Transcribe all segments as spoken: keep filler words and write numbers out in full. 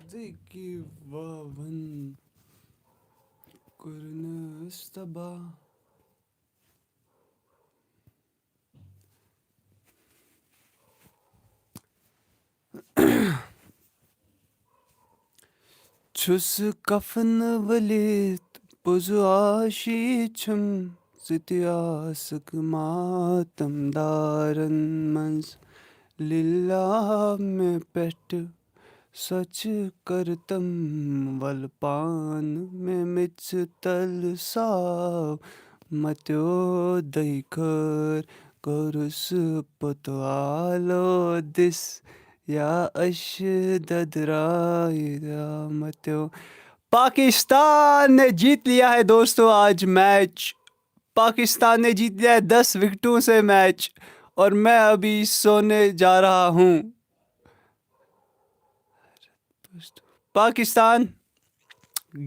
زِکی وَوَن کوٚرنَس تباہ۔ چھُس کفن ؤلِتھ پوٚز آشی چھُم، ژٕ تہِ آسکھ ماتم دارن منٛز۔ لِلہ مےٚ پٮ۪ٹھ سۄچہِ کٔرتم، ول پان مےٚ میٚژِ تل ساو۔ متیو دٔے خٲر کوٚرُس پوٚتُالو دِس، یا اَشہِ ددرایہِ رحمتیو۔ پاکستان نے جیت لیا ہے دوستو آج میچ۔ پاکستان نے جیت لیا ہے دس وکٹوں سے میچ، اور میں ابھی سونے جا رہا ہوں۔ پاکستان،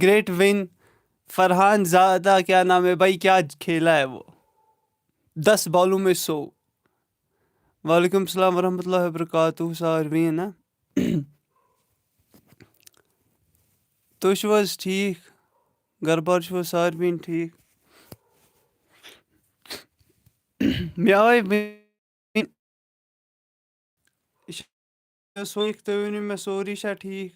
گریٹ ون۔ فرحان زادہ، کیا نام ہے بھائی، کیا کھیلا ہے وہ؟ دس بالوں میں سو۔ وعلیکم السلام ورحمۃ اللہ وبرکاتہ، ساروین۔ تُہۍ چھِو حظ ٹھیٖک؟ گرٕ بار چھِو حظ ساروِیَن ٹھیٖک؟ مےٚ آے وٕنۍ، یہِ چھا سورُے، تُہۍ ؤنِو مےٚ، سورُے چھا ٹھیٖک؟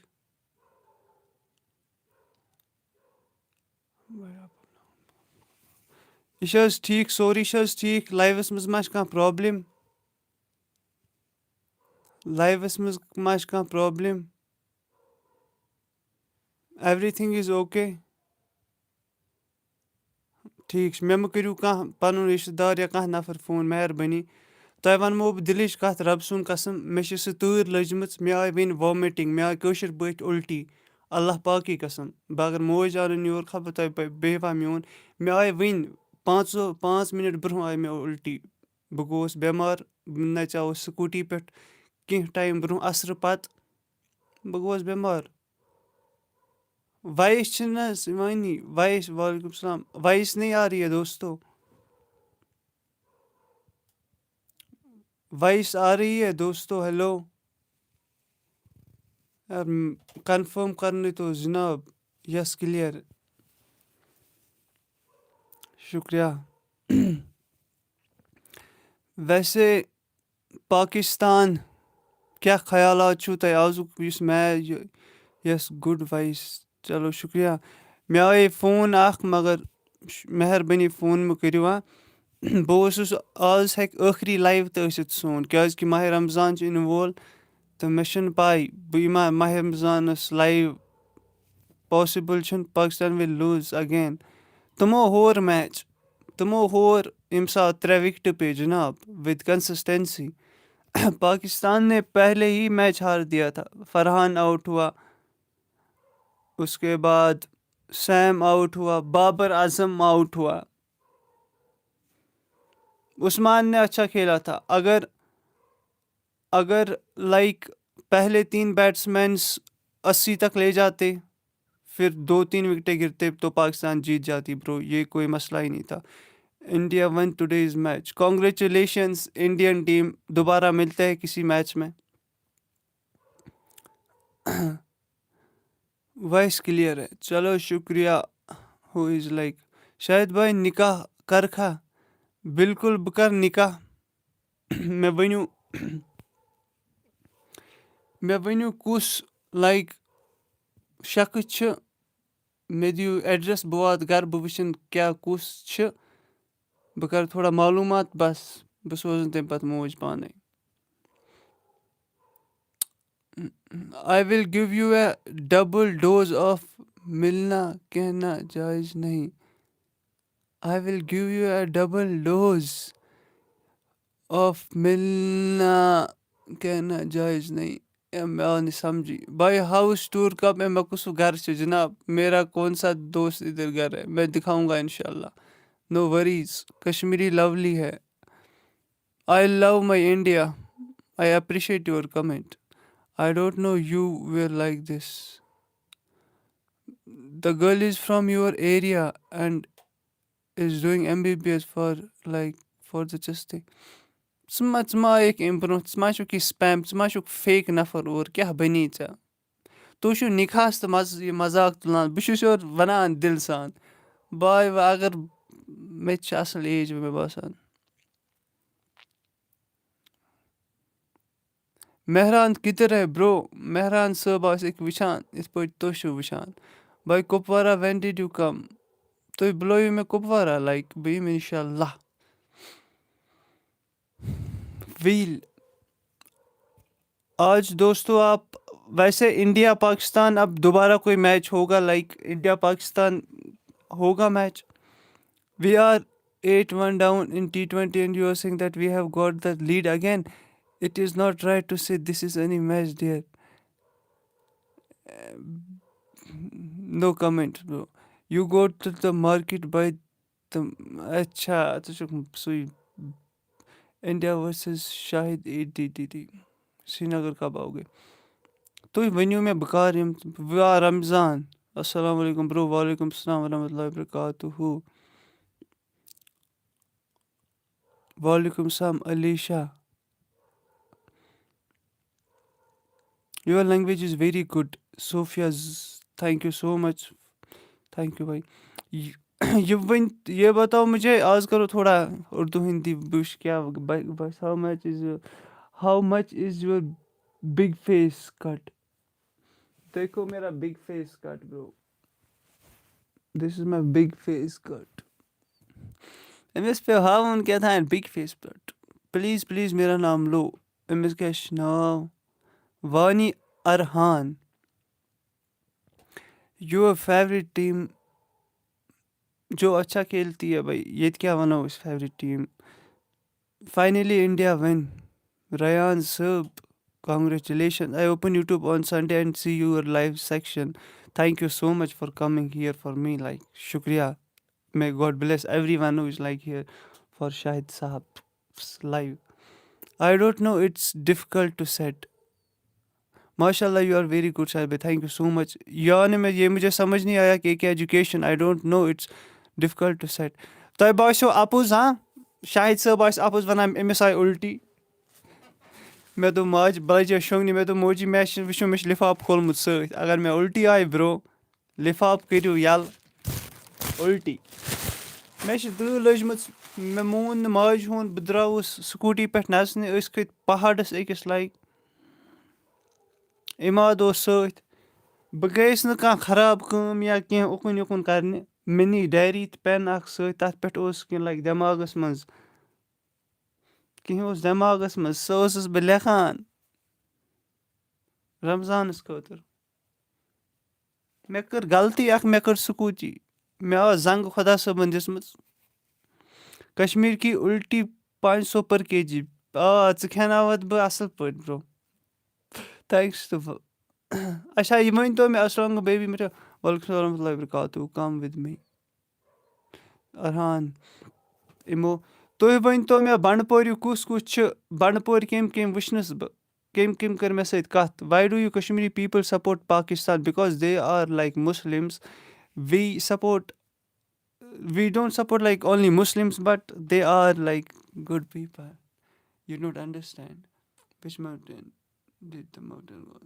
یہِ چھا حظ ٹھیٖک؟ سورُے چھا حظ ٹھیٖک؟ لایوَس منٛز ما چھِ کانٛہہ پرٛابلِم؟ لایوَس منٛز ما چھِ کانٛہہ پرٛابلِم؟ Everything is okay. ٹھیٖک چھُ، مےٚ مہٕ کٔرِو کانٛہہ پَنُن رِشتہٕ دار یا کانٛہہ نفر فون، مہربٲنی۔ تۄہہِ وَنمو بہٕ دِلٕچ کَتھ، رَبہٕ سُنٛد قسم، مےٚ چھِ سُہ تۭر لٔجمٕژ، مےٚ آے وٕنۍ vomiting، مےٚ آے کٲشِر پٲٹھۍ اُلٹی۔ اللہ پاکٕے قسم، بہٕ اگر موج اَنُن یور، خبر تۄہہِ پے-، بیٚہوا میون۔ مےٚ آے وٕنۍ پانٛژو، پانٛژھ مِنٹ برٛونٛہہ آے مےٚ اُلٹی۔ بہٕ گوٚوُس بٮ۪مار، بہٕ نَژیوُس سکوٗٹی پٮ۪ٹھ کینٛہہ ٹایم برٛونٛہہ عصرٕ پَتہٕ۔ بہٕ گوٚوُس بٮ۪مار۔ وایِس چھِنہٕ حظ یِوٲنی، وایِس، وعلیکم السلام، وایِس نہیں آ رہی ہے دوستو۔ وائس آ رہی ہے دوستو؟ ہیلو یار، کنفرم کرنے تو جناب۔ یس، کلیئر۔ شکریہ۔ ویسے پاکستان، کیٛاہ خیالات چھُو تۄہہِ آزُک یُس میچ، یس، گُڈ وائس۔ چلو شکریہ۔ مےٚ آیے فون اکھ، مگر ش-، مہربٲنی فون مہٕ کٔرِو ہا۔ بہٕ اوسُس، آز ہیٚکہِ ٲخری لایِو تہِ ٲسِتھ سون، کیٛازِکہِ ماہِ رمضان چھُ یِنہٕ وول، تہٕ مےٚ چھَنہٕ پَے بہٕ یِما ماہِ رمضانَس لایِو۔ پاسِبٕل چھُنہٕ، پاکستان will lose again۔ تِمو ہور میچ، تِمو ہور ییٚمہِ ساتہٕ ترٛےٚ وِکٹہٕ پیٚیہِ جِناب، with consistency۔ پاکستان نے پہلے ہی میچ ہار دیا تھا، فرحان آؤٹ ہوا، اس کے بعد سیم آؤٹ ہوا، بابر اعظم آؤٹ ہوا۔ عثمان نے اچھا کھیلا تھا۔ اگر، اگر لائک پہلے تین بیٹسمینز اسی تک لے جاتے، پھر دو تین وکٹیں گرتے تو پاکستان جیت جاتی، برو، یہ کوئی مسئلہ ہی نہیں تھا۔ India won today's match. Congratulations Indian team. دوبارہ ملتے ہیں کسی میچ میں۔ وائس کلیئر ہے۔ چلو شکریہ۔ Who is like شاہد بھائی، نکاح کرکھا؟ بالکل، بہٕ کرٕ نکاح۔ مےٚ ؤنِو، مےٚ ؤنِو کُس لایک شخص چھُ، مےٚ دِیِو ایڈریس، بہٕ واتہٕ گرٕ، بہٕ وٕچھن کیٛاہ کُس چھُ، بہٕ کرٕ تھوڑا معلوٗمات، بس بہٕ سوزن تَمہِ پتہٕ موج پانے۔ I will give you a double dose of ملنا کہنا جائز نہیں۔ I will give you a double dose of ملنا کہنا جائز نہیں۔ اے، مےٚ آو نہٕ سمجھی۔ بھائی، ہاؤس ٹور کب ہے؟ مےٚ کُس گھر چھُ جناب؟ میرا کون سا دوست ادھر گھر ہے؟ میں دکھاؤں گا انشاءاللہ۔ No worries، کشمیری لولی ہے۔ I love my India. I appreciate your comment. I don't know you were like this. The girl is from your area and is doing M B B S for, like, for the chest thing. ژٕ ما، ژٕ ما آیکھ اَمہِ برونٛہہ، ژٕ ما چھُکھ یہِ spam، ژٕ ما چھُکھ fake نفر، اور کیٛاہ بَنی ژےٚ؟ تُہۍ چھِو نِکاحَس تہٕ مَز-، یہِ مذاق تُلان۔ بہٕ چھُس یورٕ وَنان دِلہٕ سان۔ باے وۄنۍ اگر مےٚ تہِ چھِ اَصٕل ایج، مےٚ باسان۔ مہران کِدھر ہے برو؟ مہران صٲب آسہِ أکہِ وٕچھان، یِتھ پٲٹھۍ تُہۍ چھِو وٕچھان۔ باے Kupwara, when did you come؟ تُہۍ بُلٲیِو مےٚ کُپوارہ، لایِک، بہٕ یِمہٕ اِنشاء اللہ۔ ویٖل۔ آج دوستو آپ، ویسے انڈیا پاکستان اب دوبارہ کوئی میچ ہوگا، لائک انڈیا پاکستان ہوگا match? We are eight one down in T twenty and you are saying that we have got the lead again. It is not right to say this is any match, dear. No comment, bro. You go to the market, buy the, اچھا، ژٕ چھُکھ سُے India versus Shahid A D D D. Srinagar کب آو گے؟ تُہۍ ؤنِو مےٚ، بہٕ کر یِم؟ واہ رمضان، السلام علیکم برو۔ وعلیکم السلام ورحمۃ اللہ وبرکاتہ۔ وعلیکم السلام Ali Shah. Your language is very good, Sophia. Thank you so much. Thank you, بھائی۔ یہِ ؤنۍ، یہ بتاؤ مجھے، آز کرو تھوڑا اردو ہندی، بہٕ وٕچھِ کیٛاہ بس۔ How much is your, how much is your big face cut? دیکھو میرا big face cut, bro. This is my big face cut. أمِس پیوٚو ہاوُن کیٛاہ تام big face cut. Please, please, میرا نام لو۔ أمِس کیٛاہ چھُ ناو؟ Wani Arhan. Your favorite team, جو اچھا کھیلتی ہے بھائی، ییٚتہِ کیٛاہ وَنو أسۍ favourite team? Finally India win. Rayan Saab, congratulations. I open YouTube on Sunday and see your live section. Thank you so much for coming here for me. Like, shukriya. May God bless everyone who is like here for Shahid Saab's live. I don't know, it's difficult to set. ماشاء اللہ، you are very good, Shahid بھائی، thank you so much. یعنی میں، یہ مجھے سمجھ نہیں آیا کہ کیا education, I don't know, it's difficult to set. تۄہہِ باسیو اَپُز، ہاں؟ شاہد صٲب آسہِ اَپُز وَنان، أمِس آیہِ اُلٹی۔ مےٚ دوٚپ، ماجہِ، بہٕ لَجے شۄنٛگنہِ، مےٚ دوٚپ، موجی، مےٚ چھِ، وٕچھِو، مےٚ چھِ لِفاف کھولمُت سۭتۍ، اگر مےٚ اُلٹی آیہِ برٛونٛہہ، لِفاف کٔرِو یَلہٕ، اُلٹی۔ مےٚ چھِ دٕہ لٔجمٕژ، مےٚ مون نہٕ ماجہِ ہُنٛد، بہٕ درٛاوُس سکوٗٹی پٮ۪ٹھ نَژنہِ، أسۍ کھٔتۍ پہاڑَس أکِس لَگہِ۔ عماد اوس سۭتۍ۔ بہٕ گٔیَس نہٕ کانٛہہ خراب کٲم یا کینٛہہ اُکُن یُکُن کَرنہِ۔ مےٚ نی ڈایری تہٕ پٮ۪ن اَکھ سۭتۍ، تَتھ پٮ۪ٹھ اوس کینٛہہ لَگہِ دٮ۪ماغَس منٛز۔ کینٛہہ اوس دٮ۪ماغَس منٛز، سُہ ٲسٕس بہٕ لیکھان رمضانَس خٲطرٕ۔ مےٚ کٔر غلطی اَکھ، مےٚ کٔر سکوٗٹی۔ مےٚ ٲس زنٛگہٕ خۄدا صٲبَن دِژمٕژ۔ کشمیر کی الٹی پانچ سو per kg۔ آ، ژٕ کھٮ۪ناوَتھ بہٕ اَصٕل پٲٹھۍ، bro۔ Thanks to، اچھا، یہِ ؤنۍ تو مےٚ، السلام علیکم baby، مےٚ چھُ، وعلیکم السلام ورحمۃ اللہ وبرکاتہ، come with me۔ ارحان، یِمو، تُہۍ ؤنۍ تو مےٚ، بنڈپوریُک کُس کُس چھُ؟ بنڈپورِ کٔمۍ کٔمۍ وٕچھنَس بہٕ؟ کٔمۍ کٔمۍ کٔر مےٚ سۭتۍ کَتھ؟ Why do you Kashmiri people support Pakistan? Because they are like Muslims. We support, we don't support like only Muslims, but they are like good people. You don't understand. Which mountain did the mountain go?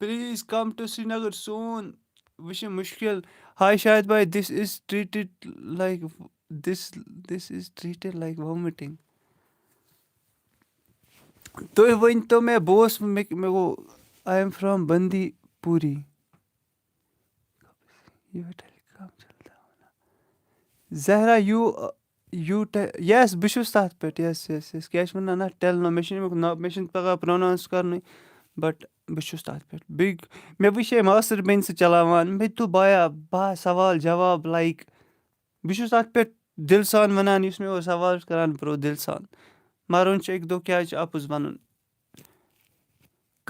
Please come to Srinagar soon. وٕچھِ مُشکِل۔ Hi Shahid بھائی, this is treated like, this, this is treated like vomiting. تُہۍ ؤنۍ تو مےٚ، بہٕ اوسُس، مےٚ، مےٚ گوٚو، I am from بندی پوری۔ یہ ٹیلی گرام چلتا ہونا۔ Zahra, you, you te-, yes، بہٕ چھُس تَتھ پٮ۪ٹھ، yes, yes, yes۔ کیٛاہ چھِ وَنان اَتھ؟ Tel Nano۔ مےٚ چھُنہٕ اَمیُک ناو، مےٚ چھُنہٕ تَگان pronounce کَرنُے، but بہٕ چھُس تَتھ پٮ۪ٹھ۔ بیٚیہِ مےٚ وٕچھے ماستٕر بیٚنہِ سۭتۍ چَلاوان، مےٚ تہِ دوٚپ، بایا، بہٕ ہا سوال جواب، like، بہٕ چھُس اَتھ پٮ۪ٹھ دِل سان وَنان، یُس مےٚ اورٕ سوال چھُ کَران، bro، دِل سان۔ مَرُن چھُ اَکہِ دۄہ، کیٛازِ چھُ اَپُز وَنُن؟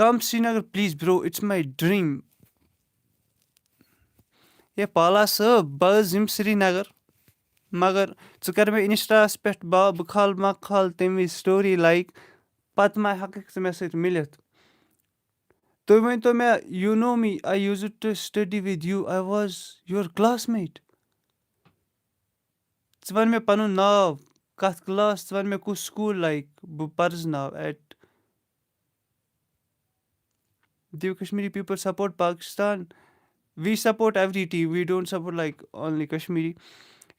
Come Srinagar, please, bro, it's my dream. ہے پالا صٲب، بہٕ حظ یِمہٕ سرینگر، مگر ژٕ کر مےٚ Insta-ہس پٮ۪ٹھ با-، بہٕ کھالہٕ ما کھالہٕ تَمہِ وِزِ story، like، پتہٕ ما ہٮ۪ککھ ژٕ مےٚ سۭتۍ مِلِتھ؟ تُہۍ ؤنۍ تو مےٚ، you know me, I used to study with you, I was your classmate. ژٕ وَن مےٚ پَنُن ناو، کَتھ class، ژٕ وَن مےٚ کُس school، like، بہٕ پَرزٕناو at۔ Do Kashmiri people support Pakistan? We support every team. We don't support, like, only Kashmiri.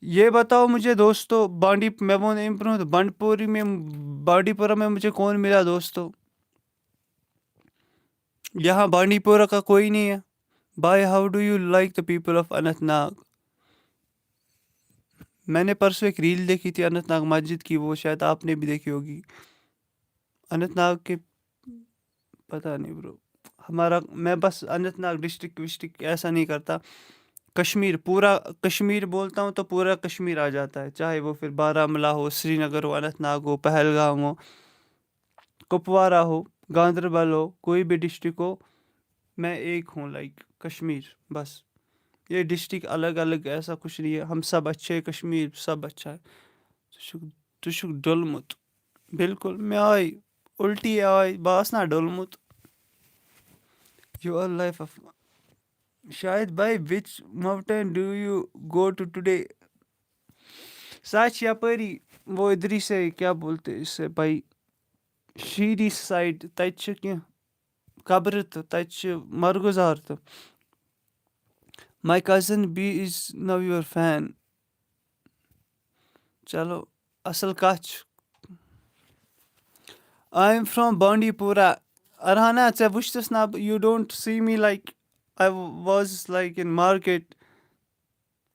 یہ بتاؤ مجھے دوستو، بانڈی، میں ووٚن أمۍ برونٛہہ، بنڈ پوری میں، بانڈی پورہ میں مجھے کون ملا دوستو؟ یہاں بانڈی پورہ کا کوئی نہیں ہے۔ Bhai, how do you like the people of Anant Nag? میں نے پرسوں ایک ریل دیکھی تھی اننت ناگ مسجد کی، وہ شاید آپ نے بھی دیکھی ہوگی۔ اننت ناگ کے، پتہ نہیں برو، ہمارا، میں بس اننت ناگ ڈسٹرکٹ وسٹرکٹ ایسا نہیں کرتا۔ کشمیر، پورا کشمیر بولتا ہوں تو پورا کشمیر آ جاتا ہے، چاہے وہ پھر بارہ ملا ہو، سری نگر ہو، اننت ناگ ہو، پہلگام ہو، کپوارہ ہو، گاندربل ہو، کوئی بھی ڈسٹرکٹ ہو، میں ایک ہوں، لائک، کشمیر۔ بس یہ ڈسٹرکٹ الگ الگ ایسا کچھ نہیں ہے، ہم سب اچھے ہیں، کشمیر سب اچھا ہے۔ ژٕ چھُکھ، ژٕ چھُکھ ڈوٚلمُت۔ بالکل، مےٚ آے الٹی آے، بہٕ آس نا ڈوٚلمُت۔ You are life of Shahid بھائی، which mountain do you go to today? سۄ چھِ یَپٲری، وہ ادھر ہی سے، کیا بولتے اسے بھائی، شیٖری سایڈ، تَتہِ چھِ کینٛہہ قبرٕ تہٕ تَتہِ چھِ مَرگُزار تہٕ۔ My cousin B is now your fan. چلو، اَصٕل کَتھ چھِ۔ I am from Bandipora. ارہانا، ژےٚ وٕچھتَس نا بہٕ، you don't see me, like, I was, like, in market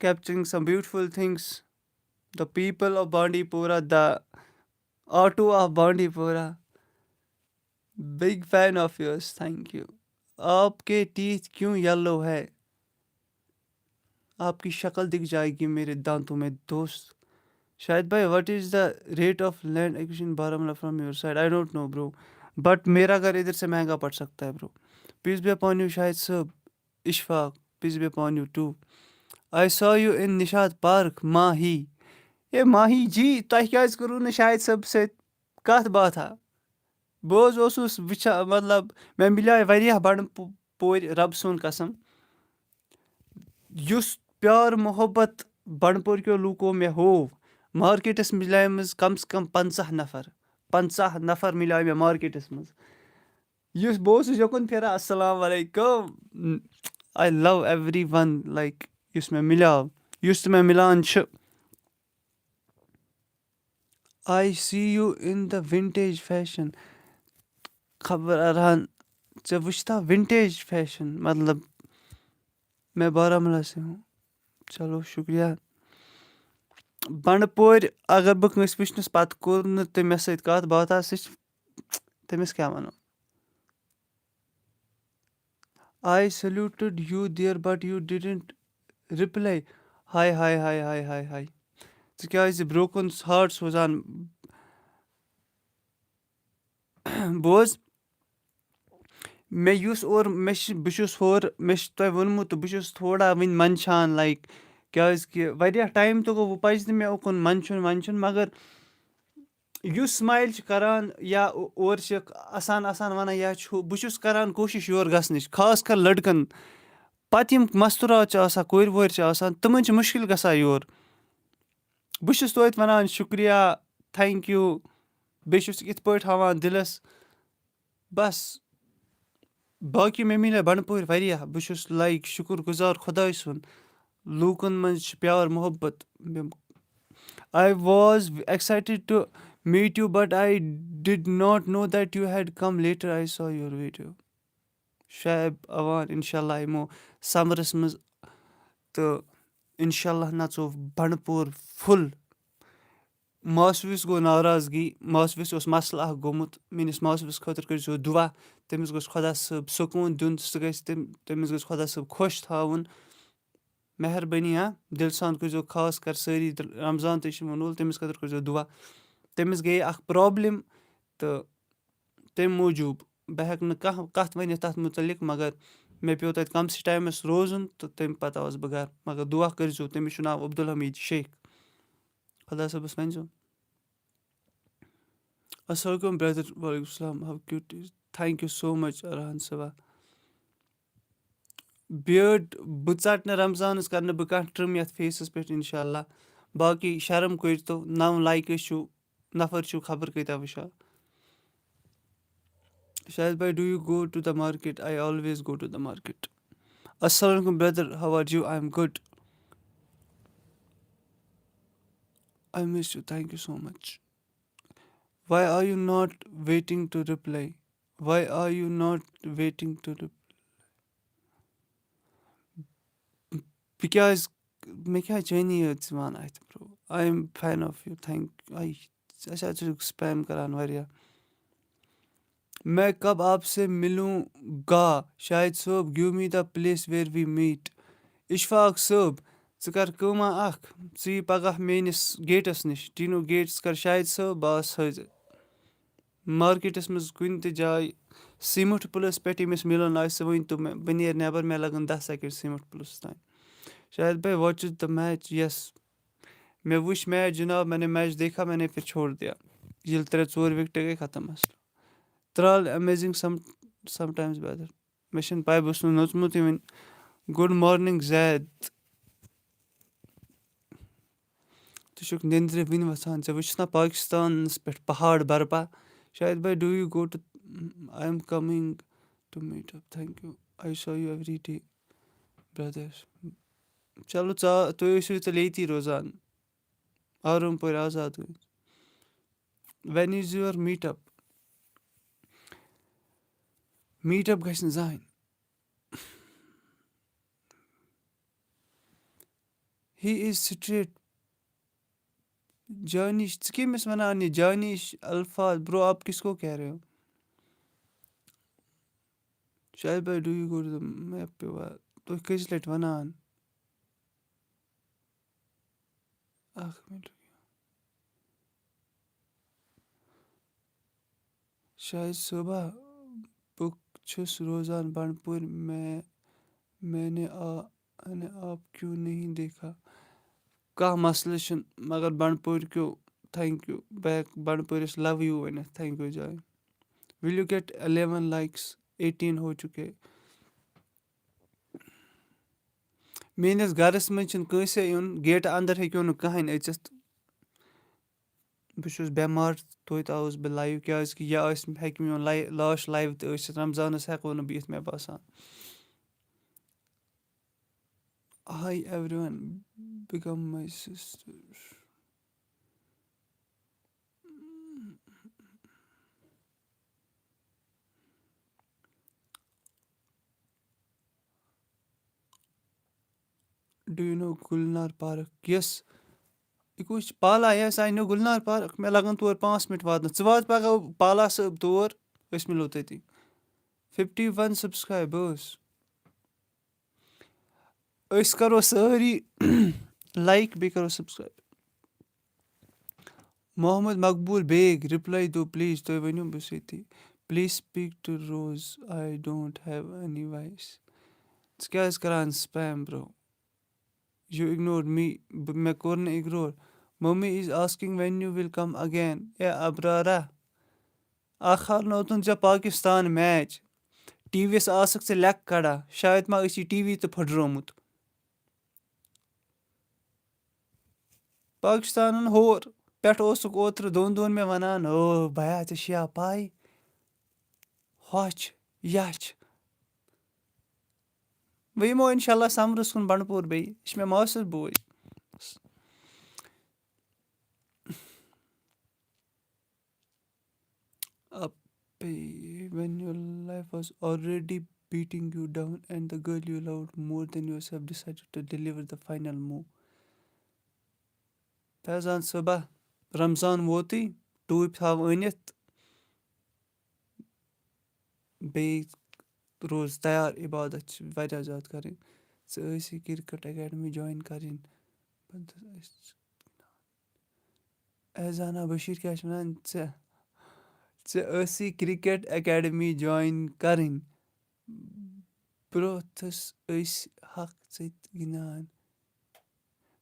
capturing some beautiful things. The people of Bandipora, the auto of Bandipora. Big fan of yours, thank you. آپ کے teeth کیوں yellow ہے؟ آپ کی شکل دکھ جائے گی میرے دانتوں میں دوست۔ شاہد بھائی, what is the rate of land acquisition Baramulla from your side? I don't know, bro, but میرا گھر ادھر سے مہنگا پڑ سکتا ہے, bro. Peace be upon you, Shahid صٲب. Ashfaq, peace be upon you too. I saw you in Nishad Park, ماہی. A ماہی جی, تۄہہِ کیٛازِ کوٚروٕ نہٕ شاہد صٲب سۭتۍ کتھ باتھا؟ بہٕ حظ اوسُس وٕچھان, مطلب, مےٚ مِلیو واریاہ بنڈ پو-, پورِ, رب سُنٛد قسم, یُس پیار محبت بنڈپور کیو لوٗکو مےٚ ہوو, مارکیٹس مِلیمٕژ کم سے کم پنٛژاہ نفر, پنٛژاہ نفر مِلیو مےٚ مارکیٹس منٛز. یُس بہٕ اوسُس یوکُن پھیران, السلام علیکم, I love everyone, like, یُس مےٚ مِلیو, یُس تہِ مےٚ مِلان چھُ. I see you in the vintage fashion. خبر ارہان, ژےٚ وٕچھتا وِنٹیج فیشن؟ مطلب, میں بارہمولہ سے ہوں. چلو, شُکریہ. بنڈپورِ اگر بہٕ کٲنٛسہِ وٕچھنَس پتہٕ کوٚر نہٕ تٔمۍ مےٚ سۭتۍ کتھ باتھا, سُہ چھُ, تٔمِس کیٛاہ وَنو؟ I saluted you there, but you didn't reply. ہاے, ہاے, ہاے, ہاے, ہاے, ہاے. ژٕ کیٛازِ broken heart سوزان؟ بوز, مےٚ یُس اورٕ, مےٚ چھِ, بہٕ چھُس ہورٕ, مےٚ چھُ تۄہہِ ووٚنمُت, بہٕ چھُس تھوڑا وٕنہِ منٛدچھان, لایِک, کیٛازِکہِ واریاہ ٹایم تہِ گوٚو, وۄنۍ پَزِ نہٕ مےٚ اُکُن منٛدچھُن وَنٛدچھُن, مگر یُس smile چھِ کَران یا او-, اورٕ چھِ اَسان اَسان وَنان یا چھُ, بہٕ چھُس کَران کوٗشِش یور گژھنٕچ, خاص کر لٔڑکَن. پَتہٕ یِم مَستوٗرات چھِ آسان, کورِ وورِ چھِ آسان, تِمَن چھِ مُشکِل گژھان یور. بہٕ چھُس توتہِ وَنان شُکریہ, thank you, بیٚیہِ چھُس یِتھ پٲٹھۍ ہاوان دِلَس. بَس, باقٕے مےٚ مِلے بنڈپورِ واریاہ, بہٕ چھُس, لایِک, شُکُر گُزار خۄداے سُنٛد, لوٗکَن منٛز چھِ پیار محبت. I was excited to meet you, but I did not know that you had come later. I saw your video. Shoaib Awan, اِنشاء اللہ یِمو سَمرَس منٛز, تہٕ اِنشاء اللہ نَژو بنڈپور full. ماسوِس گوٚو ناراضگی، ماسوِس اوس مسلہٕ اکھ گوٚمُت، میٲنِس ماسوِس خٲطرٕ کٔرۍزیو دُعا، تٔمِس گوٚژھ خۄدا صٲب سکوٗن دیُن، سُہ گژھِ تٔمۍ، تٔمِس گژھِ خۄدا صٲب خۄش تھاوُن۔ مہربٲنی، ہاں، دِلہٕ سان کٔرۍزیو، خاص کر سٲری دِل-، رمضان تہِ چھِ یِوان وول، تٔمِس خٲطرٕ کٔرۍزیو دُعا۔ تٔمِس گٔیے اکھ problem، تہٕ تَمہِ موٗجوٗب بہٕ ہٮ۪کہٕ نہٕ کانٛہہ کَتھ ؤنِتھ تَتھ مُتعلِق، مگر مےٚ پیوٚو تَتہِ کَمسٕے ٹایمَس روزُن تہٕ تَمہِ پَتہٕ آوُس بہٕ گَرٕ۔ مگر دُعا کٔرۍزیو، تٔمِس چھُ ناو عبدالحمید شیخ۔ خۄدا صٲبَس ؤنۍزیو۔ السلام علیکُم brother۔ وعلیکُم السلام۔ How cute is, thank you so much Arhan صٲبا۔ Beard بہٕ ژَٹہٕ نہٕ رمضانَس، کَرٕ نہٕ بہٕ کانٛہہ trim یَتھ فیسَس پٮ۪ٹھ اِنشاء اللہ۔ باقٕے شرم کٔرۍتو، نَو لایکہٕ چھُو، نفر چھُو خبر کۭتیٛاہ وٕچھان۔ Shahid bhai, do you go to the market? I always go to the market. Assalamu alaikum, brother. How are you? I am good. I miss you. Thank you so much. Why are you not waiting to reply? Why are you not waiting to reply? Because مےٚ کیٛازِ چٲنی یٲژ یِوان اَتھِ، bro? I am fan of you. Thank you. I اَسہِ حظ چھُ spam کران واریاہ. میں کب آپ سے ملوں گا؟ شاہد صٲب, give me the place where we meet. Ashfaq صٲب, ژٕ کر کٲمہ اکھ, ژٕ یہِ پگاہ میٲنِس گیٹس نِش, ٹیٖنو گیٹس کر شاہد صٲب, بہٕ آسہٕ حٲضِر. مارکیٹس منٛز کُنہِ تہِ جایہِ سیٖمٹھ پُلس پٮ۪ٹھ ییٚمِس مِلُن آسہِ، سُہ ؤنۍ تو مےٚ, بہٕ نیرٕ نٮ۪بر, مےٚ لگن دَہ سیکنڈ سیٖمٹھ پُلس تام. شاہد بھائی, watch the match? Yes. میں وٕچھ میچ جناب, میں نے میچ دیکھا, میں نے پھر چھوڑ دیا. ییٚلہِ ترٛےٚ ژور وِکٹہٕ گٔے, ختم مسلہٕ. ترٛال amazing some sometimes weather. مےٚ چھَنہٕ پَے, بہٕ اوسُس نہٕ نوٚژمُتٕے وٕنہِ. Good morning زید. ژٕ چھُکھ نیٚنٛدرِ وٕنہِ وۄتھان؟ ژےٚ وٕچھُتھ نا پاکِستانَس پٮ۪ٹھ پہاڑ برپا؟ شاہد بھائی, do you go to, I am coming to meet up. Thank you. I saw you every day, brothers. چلو, ژا, تُہۍ ٲسِو تیٚلہِ ییٚتی روزان. آروم پورِ آزاد گٔژھ. When is your meet up? Meet up گژھِ نہٕ زٕہٕنۍ. He is straight. جانِش, ژٕ کٔمِس وَنان یہِ جانِش الفاظ؟ Bro, آپ کس کو کہہ رہے ہو؟ شاہد بھائی, do you go to the map پہ وا-, تُہۍ کٔژِ لَٹہِ وَنان؟ اکھ مِنٹ رُکِو. شاہد صٲبا, بہٕ چھُس روزان بنڈپورِ. میں, میں نے آ, میں نے آپ کیوں نہیں دیکھا؟ کانٛہہ مسلہٕ چھُنہٕ, مگر بنڈپورِ کیو thank you back, بنڈپورِس love you ؤنِتھ thank you جاے. Will you get eleven likes? Eighteen ہو چُکے. میٲنِس گرس منٛز چھُنہٕ کٲنٛسے یُن، گیٹہٕ اندر ہیٚکِو نہٕ کٕہٕنۍ أژِتھ. بہٕ چھُس بٮ۪مار، توتہِ آوُس بہٕ live، کیازِ کہِ یہِ آسہِ، ہیٚکہِ میون لاے-، لاش live تہِ ٲسِتھ۔ رمضانس ہیٚکو نہٕ بہٕ یِتھ، مےٚ باسان۔ Hi everyone, become my sister. Do you know Gulnar Park? Yes. یہِ کُس چھُ؟ پالا، yes, I know Gulnar Park. مےٚ لَگَن تور پانٛژھ مِنٹ واتنَس۔ ژٕ وات پَگاہ پالا صٲب تور، أسۍ مِلو تٔتی۔ Fifty one subscribers. أسۍ کَرو سٲری like، بیٚیہِ کَرو subscribe. محمد مقبول بیگ، reply دو please، تُہۍ ؤنِو، بہٕ چھُس ییٚتی۔ Please speak to Rose, I don't have any voice. ژٕ کیٛازِ کران spam, bro? You ignored me. بہٕ، مےٚ کوٚر نہٕ ignore. Mommy is asking when you will come again. اے ابرارا، اکھ ہارنوتُن ژےٚ پاکستان match۔ ٹی وی یَس آسکھ ژٕ لٮ۪کہٕ کڑان۔ شاید ما ٲسی ٹی وی تہِ پھٕٹرومُت۔ پاکستانن ہور پٮ۪ٹھ اوسُکھ اوترٕ دۄن دۄہن مےٚ وَنان، "او بیا، ژےٚ چھیا پَے؟ ہۄچھ، یَچھ۔" وۄنۍ یِمو اِنشاء اللہ سَمرَس کُن بَنڈپوٗر بیٚیہِ۔ یہِ چھِ مےٚ ماستٕر بوے۔ اَپے، when your life was already beating you down and the girl you loved more than yourself decided to deliver the final move. Faizan صٲبہ، Ramzan ووتُے، ٹوٗپۍ تھاو أنِتھ، بیٚیہِ روز تیار، عبادت چھِ واریاہ زیادٕ کَرٕنۍ۔ ژٕ ٲسی cricket academy join کَرٕنۍ۔ پَتہٕ ٲسۍ احسانہ بشیر کیٛاہ چھِ وَنان؟ ژےٚ، ژےٚ ٲسی cricket academy join کَرٕنۍ۔ برٛونٛہہ ٲسۍ أسۍ حق سۭتۍ گِنٛدان۔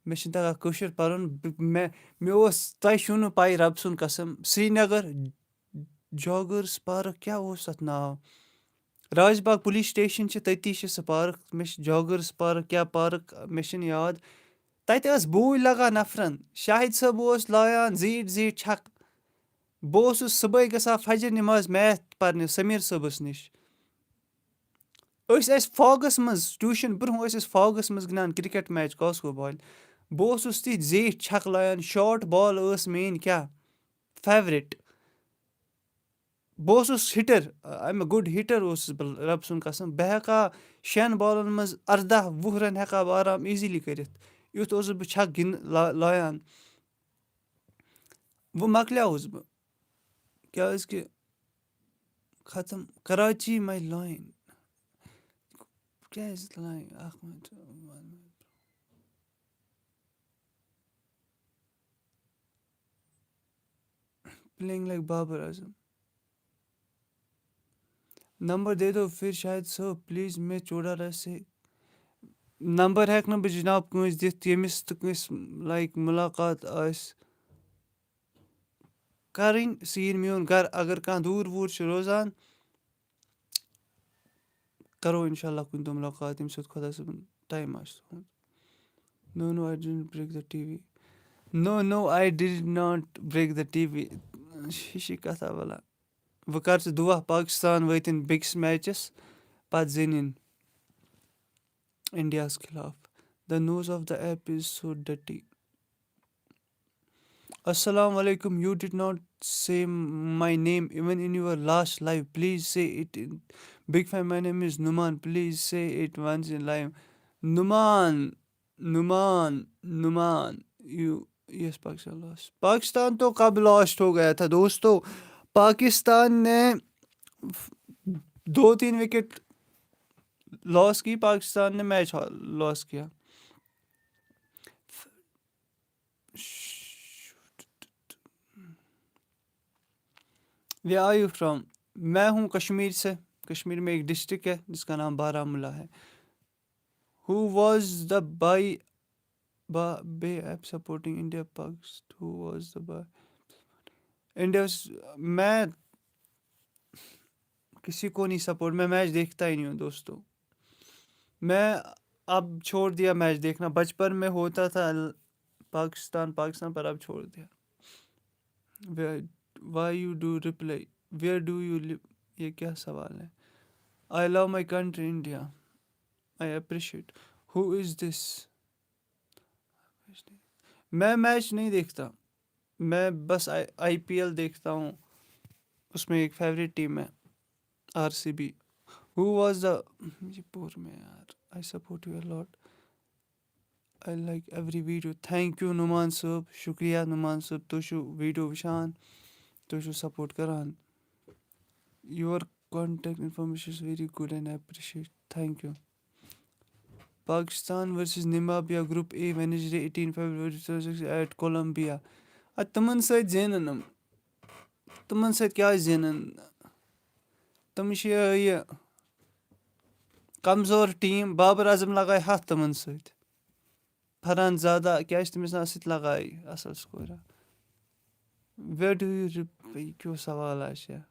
مےٚ چھِنہٕ تَگان کٲشُر پَرُن۔ بہٕ، مےٚ، مےٚ اوس، تۄہہِ چھُو نہٕ پَے، رَب سُنٛد قسم، سرینگر joggers park کیٛاہ اوس تَتھ ناو؟ راج باغ police station چھِ، تٔتی چھِ سُہ park۔ مےٚ چھِ joggers park کیٛاہ park، مےٚ چھِنہٕ یاد۔ تَتہِ ٲس بوٗلۍ لَگان نفرَن۔ شاہد صٲب اوس لایان زیٖٹھۍ زیٖٹھۍ چھَکہٕ۔ بہٕ اوسُس صُبحٲے گژھان فجر نماز میتھ پرنہِ سمیر صٲبس نِش۔ أسۍ ٲسۍ فاگس منٛز، ٹیوٗشن برٛونٛہہ ٲسۍ أسۍ فاگس منٛز گِنٛدان کرکٹ میچ کاسکو بالہِ۔ بہٕ اوسُس تِتھۍ زیٖٹھۍ چھکہٕ لایان، شارٹ بال ٲس میٲنۍ کیٛاہ فیورٹ۔ بہٕ اوسُس ہِٹر، I'm a good hitter اوسُس بہٕ، رب سُنٛد قسم۔ بہٕ ہٮ۪کہٕ ہا شٮ۪ن بالن منٛز ارداہ وُہ رن ہٮ۪کہٕ ہا بہٕ آرام ایٖزیلی کٔرِتھ۔ یُتھ اوسُس بہٕ چھکھ گِنٛد-، لا-، لایان۔ وۄنۍ مۄکلیوُس بہٕ، کیٛازِ کہِ ختم کراچی my line۔ کیٛازِ line؟ اکھ minute. Playing like Babar Azam. Number دے دو پھر شاہد صٲب، پلیز، میں چوڑا رہا سے۔ نمبر ہٮ۪کہٕ نہٕ بہٕ جناب کٲنٛسہِ دِتھ، ییٚمِس تہٕ کٲنٛسہِ، لایک، مُلاقات آسہِ کَرٕنۍ۔ سُہ یِیِن میون گَرٕ۔ اگر کانٛہہ دوٗر ووٗر چھُ روزان، کَرو اِنشاء اللہ کُنہِ دۄہ مُلاقات، ییٚمہِ سۭتۍ خۄدا صٲبُن ٹایم آسہِ تھوٚومُت۔ No, no, I didn't break the T V. No, no, I did not break the T V. یہِ چھِ کَتھا وَلا۔ وۄنۍ کَر ژٕ دُعا پاکِستان وٲتِن بیٚکِس میچَس، پَتہٕ زینِن اِنڈیاہَس خلاف۔ The nose of the app is so dirty. السلام علیکم، you did not say my name even in your last live. Please say it in big fan. My name is Numan. Please say it once in live. Numan, Numan, Numan. You, yes, Pakistan lost. Pakistan تو کب last ہو گیا تھا دوستو؟ پاکستان نے دو تین wicket loss کی، پاکستان نے match loss کیا۔ Where are you from? میں ہوں کشمیر سے۔ کشمیر میں ایک ڈسٹرکٹ ہے جس کا نام بارہ ملا ہے۔ Who was the by با بے app supporting India Pakistan? Who was the by India? میں کسی کو نہیں سپورٹ، میں میچ دیکھتا ہی نہیں ہوں دوستوں۔ میں اب چھوڑ دیا میچ دیکھنا۔ بچپن میں ہوتا تھا ال- پاکستان، پاکستان، پر اب چھوڑ دیا۔ Where, why you do reply? Where do you live? یہ کیا سوال ہے؟ I love my country India. I appreciate. Who is this? میں میچ نہیں دیکھتا، میں بس آئی پی ایل دیکھتا ہوں، اس میں ایک فیوریٹ ٹیم ہے R C B. Who was the یہ پوٚر مےٚ یار۔ I support you a lot. I like every video. Thank you Numan صٲب، شُکریہ نُمان صٲب، تُہۍ چھِو ویٖڈیو وٕچھان، تُہۍ چھِو سپورٹ کران۔ Your contact information is very good and I appreciate. Thank you. Pakistan versus Namibia, Group A, Wednesday, eighteen February two thousand six at Colombia. اَدٕ تِمن سۭتۍ زینن یِم۔ تِمن سۭتۍ کیٛازِ زینن؟ تِم چھِ یہِ کمزور ٹیٖم۔ بابر اعظم لگایہِ ہَتھ تِمن سۭتۍ۔ فرحان زادہ، کیٛازِ تٔمِس ناو سۭتۍ لگایہِ اَصٕل سکورا۔ Where do you rep-، یہِ کیٛاہ سوال آسہِ ہا؟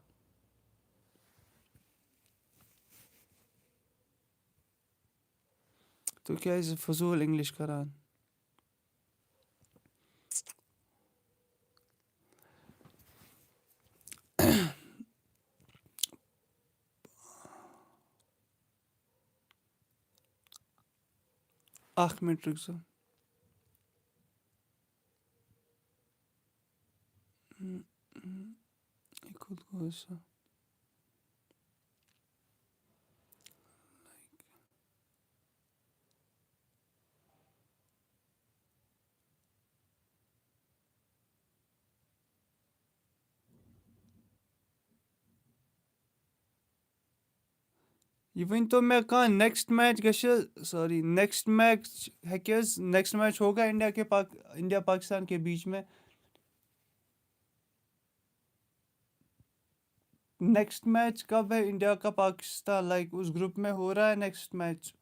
تُہۍ کیٛازِ فضوٗل اِنگلِش کران؟ اکھ مِنٹ رُکزیو۔ یہِ کوٚت گوٚو سُہ؟ یہِ ؤنۍ تو مےٚ کانٛہہ نیکسٹ میچ گژھِ، سوری، نیکسٹ میچ ہیٚکہِ حظ، نیکسٹ میچ ہوگا انڈیا کے پاک-، انڈیا پاکستان کے بیچ میں؟ نیکسٹ میچ کب ہے انڈیا کا پاکستان؟ لائک اس گروپ میں ہو رہا ہے نیکسٹ میچ؟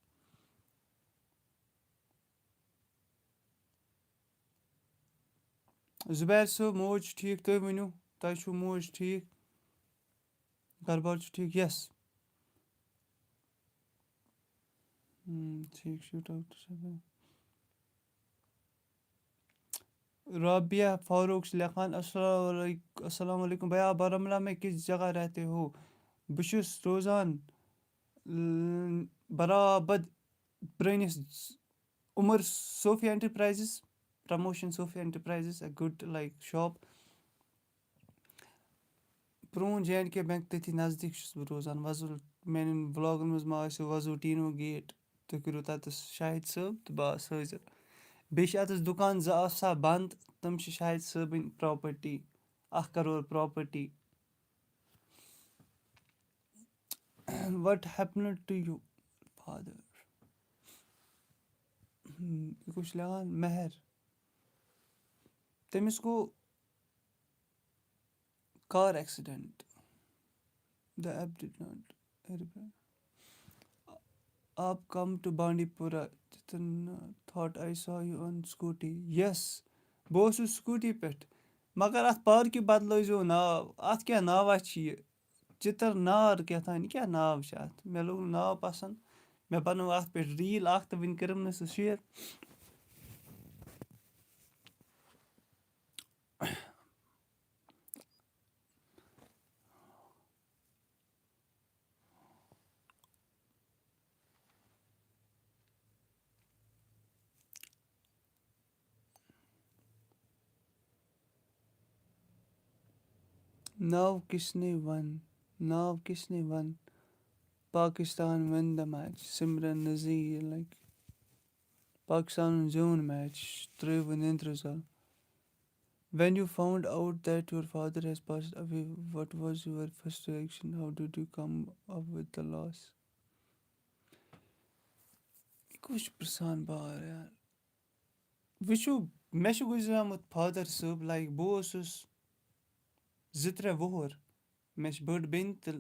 زُبیر صٲب، موج چھِ ٹھیٖک، تُہۍ ؤنِو، تۄہہِ چھُو موج ٹھیٖک؟ گَرٕ بار چھُ ٹھیٖک؟ یَس۔ ہم، ٹھیٖک چھُ، ڈاکٹر صٲب۔ رابعہ فاروق چھِ لیکھان، السلام علیکم، السلام علیکم بھیا، بارہمولہ میں کس جگہ رہتے ہو؟ بہٕ چھُس روزان، ل-، برابد پرٲنِس Umar Sufi enterprises, promotion Sufi enterprises, a good, like, shop. پرون جے اینڈ کے بینک تٔتھی نزدیٖک چھُس بہٕ روزان۔ وۄزُل، میانٮ۪ن ولاگن منٛز ما آسیو وۄزُل ٹیٖنو گیٹ، تُہۍ کٔرِو تَتَس شاہد صٲب تہٕ بہٕ آسہٕ حٲضِر۔ بیٚیہِ چھِ اَتَس دُکان زٕ آسہٕ ہا بنٛد، تِم چھِ شاہد صٲبٕنۍ پراپرٹی، اَکھ crore property. What happened to your father? ہم، یہِ کُس چھُ لیکھان؟ مہر۔ تٔمِس گوٚو car accident. The app did not reply. آپ come to Bandipora. Chetan, thought I saw you on scooty. Yes, بہٕ اوسُس scooty پٮ۪ٹھ، مگر اَتھ پارکہِ بدلٲیزیو ناو۔ اَتھ کیٛاہ ناوا چھِ یہِ؟ چِتر نار کیٛاہ تام، یہِ کیٛاہ ناو چھِ اَتھ؟ مےٚ لوٚگ نہٕ ناو پَسنٛد۔ مےٚ بَنٲو اَتھ پٮ۪ٹھ reel اَکھ تہٕ وٕنہِ کٔرٕم نہٕ سُہ share۔ ناو کس نے ون، ناو کس نے ون؟ Pakistan win the match. Simran Nazir, like، پاکستانن زیوٗن match، ترٛٲوِو نیٚنٛدرٕ زل۔ When you found out that your father has passed away, what was your first reaction? How did you come up with the loss? یہِ کُس چھُ پرٛژھان بار یار؟ وٕچھِو، مےٚ چھُ گُزریومُت father صٲب، like، بہٕ اوسُس زٕ ترٛےٚ وُہُر، مےٚ چھِ بٔڑ بیٚنہِ تہٕ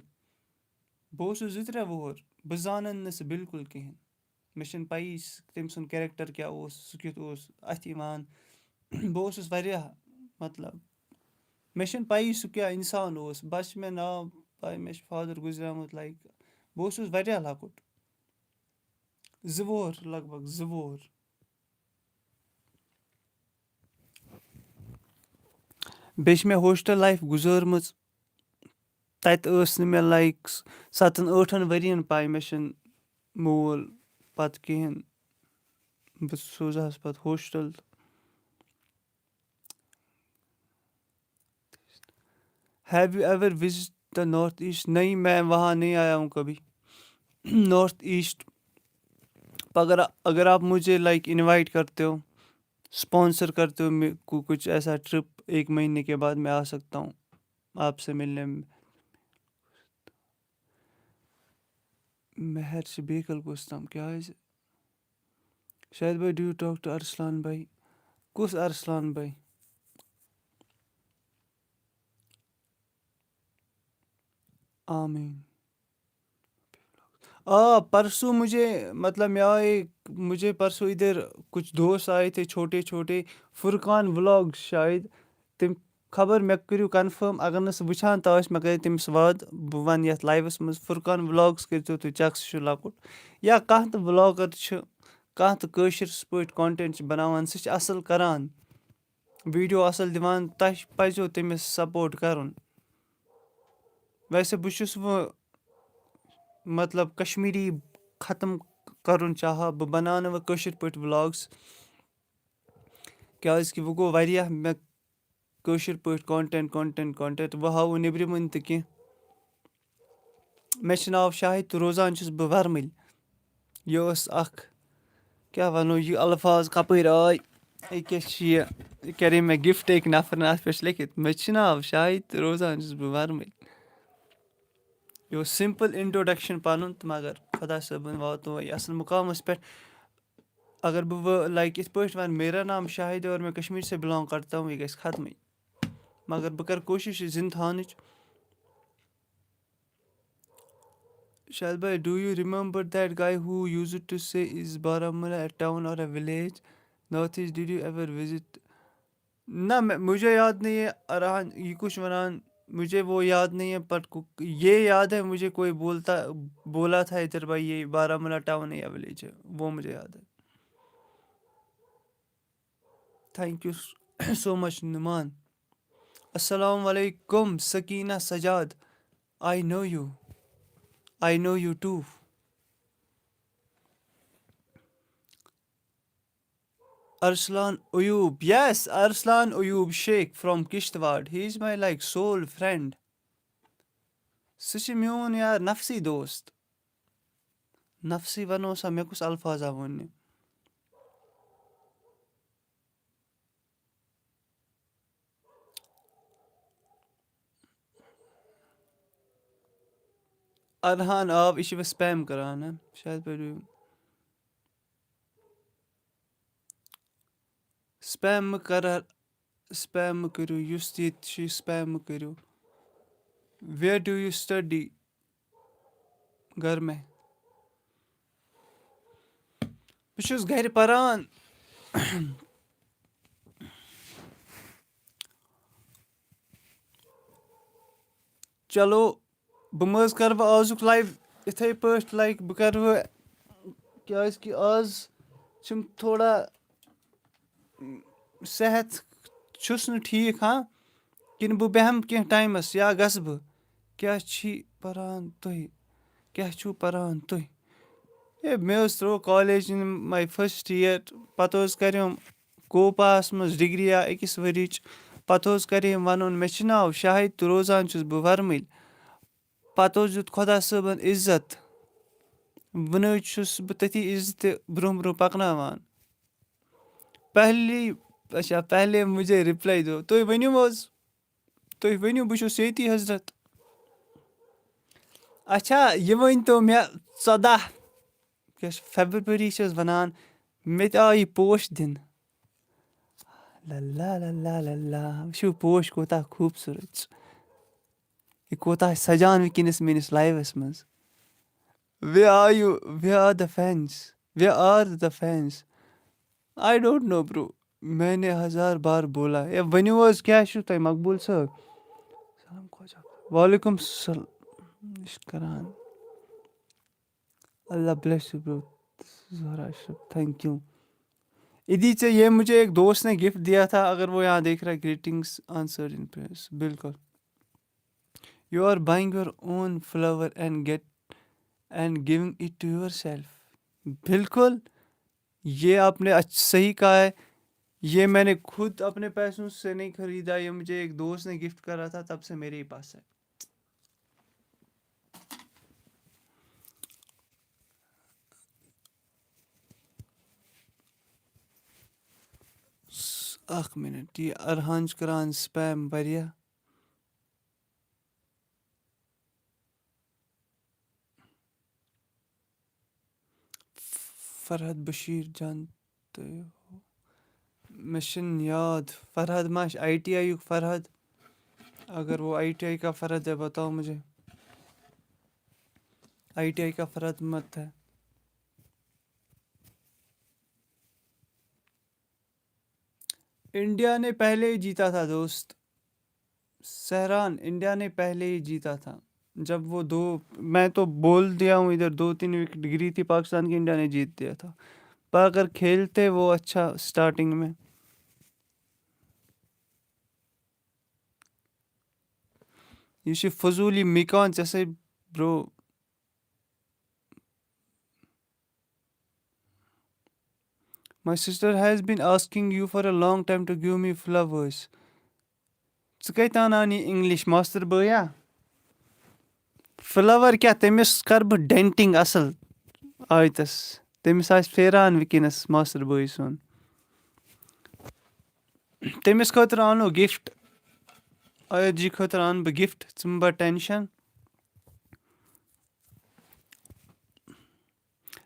بہٕ اوسُس زٕ ترٛےٚ وُہُر، بہٕ زانَن نہٕ سُہ بِلکُل کِہیٖنۍ۔ مےٚ چھَنہٕ پَیی سُہ، تٔمۍ سُنٛد character کیٛاہ اوس، سُہ کیُتھ اوس اَتھِ یِوان۔ بہٕ اوسُس واریاہ، مطلب، مےٚ چھَنہٕ پَیی سُہ کیٛاہ اِنسان اوس، بَس چھِ مےٚ ناو پَے، مےٚ چھُ father گُزریومُت، like، بہٕ اوسُس واریاہ لۄکُٹ، زٕ وُہُر، لگ بگ زٕ وُہُر۔ بیٚیہِ چھِ مےٚ hostel life گُزٲرمٕژ۔ تَتہِ ٲس نہٕ مےٚ، like، سَتَن ٲٹھَن ؤرِیَن پَے مےٚ چھِنہٕ مول پَتہٕ کِہیٖنۍ۔ بہٕ سوزہَس پَتہٕ hostel۔ Have you ever visit the North East? نہیں، میں وہاں نہیں آیا ہوں کبھی۔ North East، اگر، اگر آپ مجھے، like، invite کرتے ہو، sponsor کرتے ہو مے-، کو-، کچھ ایسا trip، ایک مہینے کے بعد میں آ سکتا ہوں آپ سے ملنے۔ مہر چھِ بیکل کُس تام، کیٛازِ؟ شاید بھائی، do you talk to Arsalan بھائی؟ کُس ارسلان بھائی؟ آمین۔ آ، پرسوں مجھے، مطلب، مےٚ آیے، مجھے پرسوں ادھر کچھ دوست آئے تھے، چھوٹے چھوٹے، فرقان vlogs شاید۔ تِم، خبر مےٚ کٔرِو confirm، اگر نہٕ سُہ وٕچھان تہِ آسہِ، مےٚ کَرِ تٔمِس وعدٕ، بہٕ وَنہٕ یَتھ liveس منٛز، فرقان vlogs کٔرۍزیو تُہۍ check، سُہ چھُ لۄکُٹ۔ یا کانٛہہ تہِ vlogger چھُ، کانٛہہ تہِ کٲشِر پٲٹھۍ content چھُ بَناوان، سُہ چھُ اَصٕل کَران۔ Video اَصٕل دِوان، تۄہہِ پَزیو تٔمِس support کَرُن۔ ویسے بہٕ چھُس وۄنۍ، مطلب، کشمیٖری ختم کَرُن چاہا، بہٕ بَناو نہٕ وۄنۍ کٲشِر پٲٹھۍ vlogs، کیٛازِکہِ وۄنۍ گوٚو واریاہ مےٚ کٲشِر پٲٹھۍ content، content، content، وۄنۍ ہاوو نیٚبرِمَن تہِ کینٛہہ۔ مےٚ چھُ ناو شاہد تہٕ روزان چھُس بہٕ ورمٕلۍ۔ یہِ اوس اکھ، کیٛاہ وَنو، یہِ الفاظ کَپٲرۍ آے؟ یہِ کیٛاہ چھِ یہِ؟ یہِ کَرے مےٚ gift أکۍ نفرَن، اَتھ پٮ۪ٹھ چھُ لیٚکھِتھ، مےٚ چھُ ناو شاہد تہٕ روزان چھُس بہٕ ورمٕلۍ۔ یہِ اوس simple introduction پَنُن، تہٕ مگر خۄدا صٲبَن واتنوو یہِ اَصٕل مُقامَس پٮ۪ٹھ۔ اگر بہٕ وۄنۍ، like، یِتھ پٲٹھۍ وَنہٕ، میرا نام شاہد ہے اور میں کشمیر سے belong کرتا ہوں، یہِ گژھِ ختمٕے۔ مگر بہٕ کَرٕ کوٗشِش یہِ زِندٕ تھاونٕچ۔ شاہد بھائی، do you remember that guy who used to say, is Baramulla a town or a village? North East, did you ever visit? نہ، میں، مجھے یاد نہیں ہے، ارحان، یہ کچھ ونان، مجھے وہ یاد نہیں ہے، پر کو-، یہ یاد ہے مجھے، کوئی بولتا، بولا تھا ادھر، بھائی، یہ بارہمولہ ٹاؤن ہے یا ولیج ہے، وہ مجھے یاد ہے۔ Thank you. so much, Numan. السلام علیکم Sakina Sajjad. I know you. I know you too. Arslan Ayub. Yes, Arslan Ayub Sheikh from Kishtwar. He is my, like, soul friend. سُہ چھُ میون یار نفسی دوست. نفسی وَنو سا، مےٚ کُس الفاظا ووٚن نہٕ؟ ارحان آو، یہِ چھِ مےٚ spam کران، ہہ؟ شاید پٔرِو. Spam مہٕ کر، spam مہٕ کٔرِو، یُس تہِ ییٚتہِ چھُ، spam مہٕ کٔرِو. Where do you study? گھر میں. بہٕ چھُس گھرِ پران. چلو، بہٕ مہٕ حظ کَرٕ وۄنۍ آزُک live یِتھَے پٲٹھۍ، like، بہٕ کَرٕ وۄنۍ، کیٛازِکہِ آز چھُم تھوڑا صحت چھُس نہٕ ٹھیٖک، ہاں، کِنہٕ بہٕ بیٚہمہٕ کینٛہہ ٹایمَس یا گژھٕ بہٕ؟ کیٛاہ چھی پَران تُہۍ؟ کیٛاہ چھُو پَران تُہۍ؟ ہے، مےٚ حظ ترٛوو college in my first year، پَتہٕ حظ کَریوم کوپاہَس منٛز ڈگریہ أکِس ؤرِیِچ. پَتہٕ حظ کَرے أمۍ وَنُن، مےٚ چھُ ناو شاہد تہٕ روزان چھُس بہٕ وَرمٕلۍ. پَتہٕ حظ دیُت خۄدا صٲبَن عزت. وٕنہِ حظ چھُس بہٕ تٔتھی عزتہِ برٛونٛہہ برٛونٛہہ پَکناوان. پہلی، اچھا، پہلے مجھے reply دو. تُہۍ ؤنِو حظ، تُہۍ ؤنِو، بہٕ چھُس ییٚتی حضرت. اچھا، یہِ ؤنۍ تو مےٚ، ژۄداہ کیٛاہ چھِ، فیبرؤری چھِ حظ وَنان، مےٚ تہِ آو یہِ پوش دِنہٕ. لَلہ، لَلہ، لَلہ، وٕچھِو پوش کوٗتاہ خوٗبصوٗرت چھُ. یہِ کوٗتاہ چھُ سَجان وٕنکیٚنَس میٛٲنِس live-َس منٛز. Where are you? Where are the fans? Where are the fans? I don't know, bro. میں نے ہزار بار بولا. ہے، ؤنِو حظ، کیٛاہ چھُو تۄہہِ، مقبوٗل صٲب؟ سلام خواجہ. وعلیکم السلام. یہِ چھُ کران. اللہ bless you, bro. Zahra Ashraf, thank you. عیدی، ژےٚ، یہ مجھے ایک دوست نے gift دیا تھا، اگر وہ یہاں دیکھ رہا ہے، greetings answered in prayers. بالکل. You are buying your own flower and get and giving it to yourself. بالکل، یہ آپ نے اچ-، صحیح کہا ہے. یہ میں نے خود اپنے پیسوں سے نہیں خریدا، یہ مجھے ایک دوست نے gift کرا تھا، تب سے میرے ہی پاس ہے. س-، اکھ منٹ، یہ ارحان چھُ کران spam واریاہ. فرحت بشیر جانتے ہو؟ مےٚ چھِنہٕ یاد. فرحت ما چھِ آئی ٹی آئی یُک فرحت؟ اگر وہ آئی ٹی آئی کا فرحت ہے، بتاؤ مجھے. آئی ٹی آئی کا فرحت مت ہے. انڈیا نے پہلے ہی جیتا تھا دوست. سہران، انڈیا نے پہلے ہی جیتا تھا. جب وہ دو، میں تو بول دیا ہوں، ادھر دو تین وکٹ گری تھی پاکستان کی، انڈیا نے جیت دیا تھا. پر اگر کھیلتے وہ اچھا اسٹارٹنگ میں. یہ چھِ فضوٗلی مِکان ژےٚ سۭتۍ، برو. My sister has been asking you for a long time to give me flowers. ژٕ کَتہِ اَنان یہِ English ماستٕر بٲیا؟ Flower کیٛاہ؟ تٔمِس کَرٕ بہٕ denting اَصٕل آیتَس. تٔمِس آسہِ پھیران وٕنکیٚنَس ماستٕر بٲے سُنٛد. تٔمِس خٲطرٕ اَنو gift. آیت جی خٲطرٕ اَنہٕ بہٕ gift، ژٕ مہٕ بَر tension.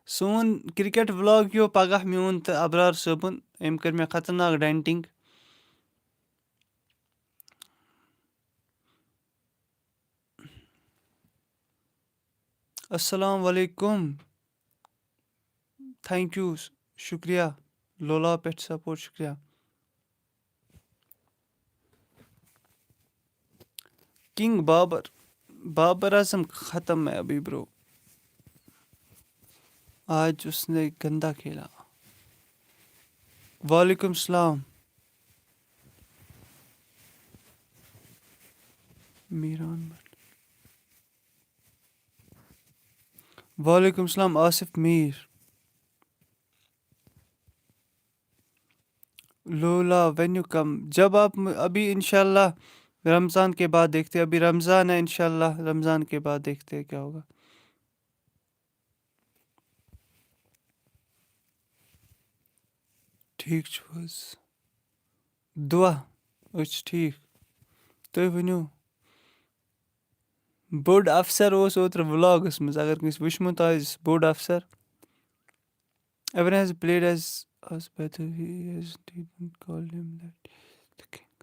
سون cricket vlog یِیو پگاہ، میون تہٕ ابرار صٲبُن، أمۍ کٔر مےٚ خطرناک denting. السلام علیکم. Thank you. شُکریہ. لولا پٮ۪ٹھ support، شُکریہ. کنگ بابر، بابر اعظم ختم ہے ابھی، برو. آج اس نے گندا کھیلا. وعلیکم السلام. میٖر احمد۔ وعلیکم السلام آصف میٖر۔ لولا، وینیو کم؟ جب آپ م-، ابھی انشاءاللہ رمضان کے بعد دیکھتے ہیں، ابھی رمضان ہے، انشاءاللہ رمضان کے بعد دیکھتے ہیں کیا ہوگا۔ ٹھیٖک چھِو حظ؟ دُعا، أسۍ چھِ ٹھیٖک۔ تُہۍ ؤنِو، بوٚڑ افسر اوس اوترٕ vlogس منٛز، اگر کٲنٛسہِ وٕچھمُت آسہِ بوٚڑ افسر۔ Everyone has played as us, but he has didn't call him that. The king.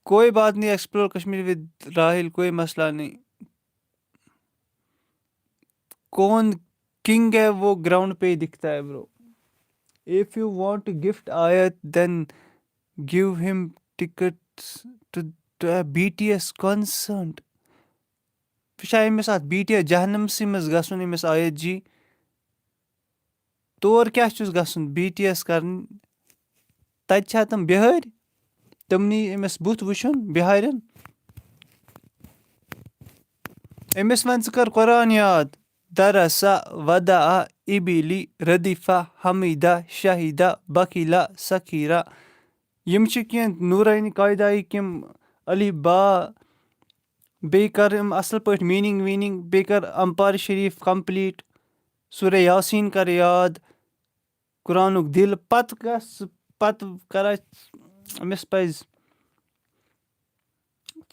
کوئی بات نہیں, explore Kashmir with راہل, کوئی مسئلہ نہیں. کون کنگ ہے وہ گراؤنڈ پہ ہی دکھتا ہے, برو. If you want to gift آیت, then give him tickets to, to a B T S concert. وٕچھا أمِس اَتھ بی ٹی ایس جہنمسٕے منٛز گژھُن أمِس آیت جی. تور کیٛاہ چھُس گژھُن بی ٹی ایس کرنہِ؟ تَتہِ چھا تِم بِہٲرۍ؟ تِمنٕے أمِس بُتھ وٕچھُن بِہارٮ۪ن؟ أمِس وَن ژٕ کر قرآن یاد۔ درسا، ودعا، ابلی، ردیفہ، حمیدہ، شہیدہ، بخیلہ، سخیرہ۔ یِم چھِ کینٛہہ نورانی قاعدہ کِم الف با، بیٚیہِ کر یِم اَصٕل پٲٹھۍ meaning ویٖنِنٛگ، بیٚیہِ کر امپار شریٖف complete، سورہ یاسیٖن کر یاد، قرآنُک دِل، پتہٕ گژھ، پتہٕ کر اَسہِ، أمِس پَزِ،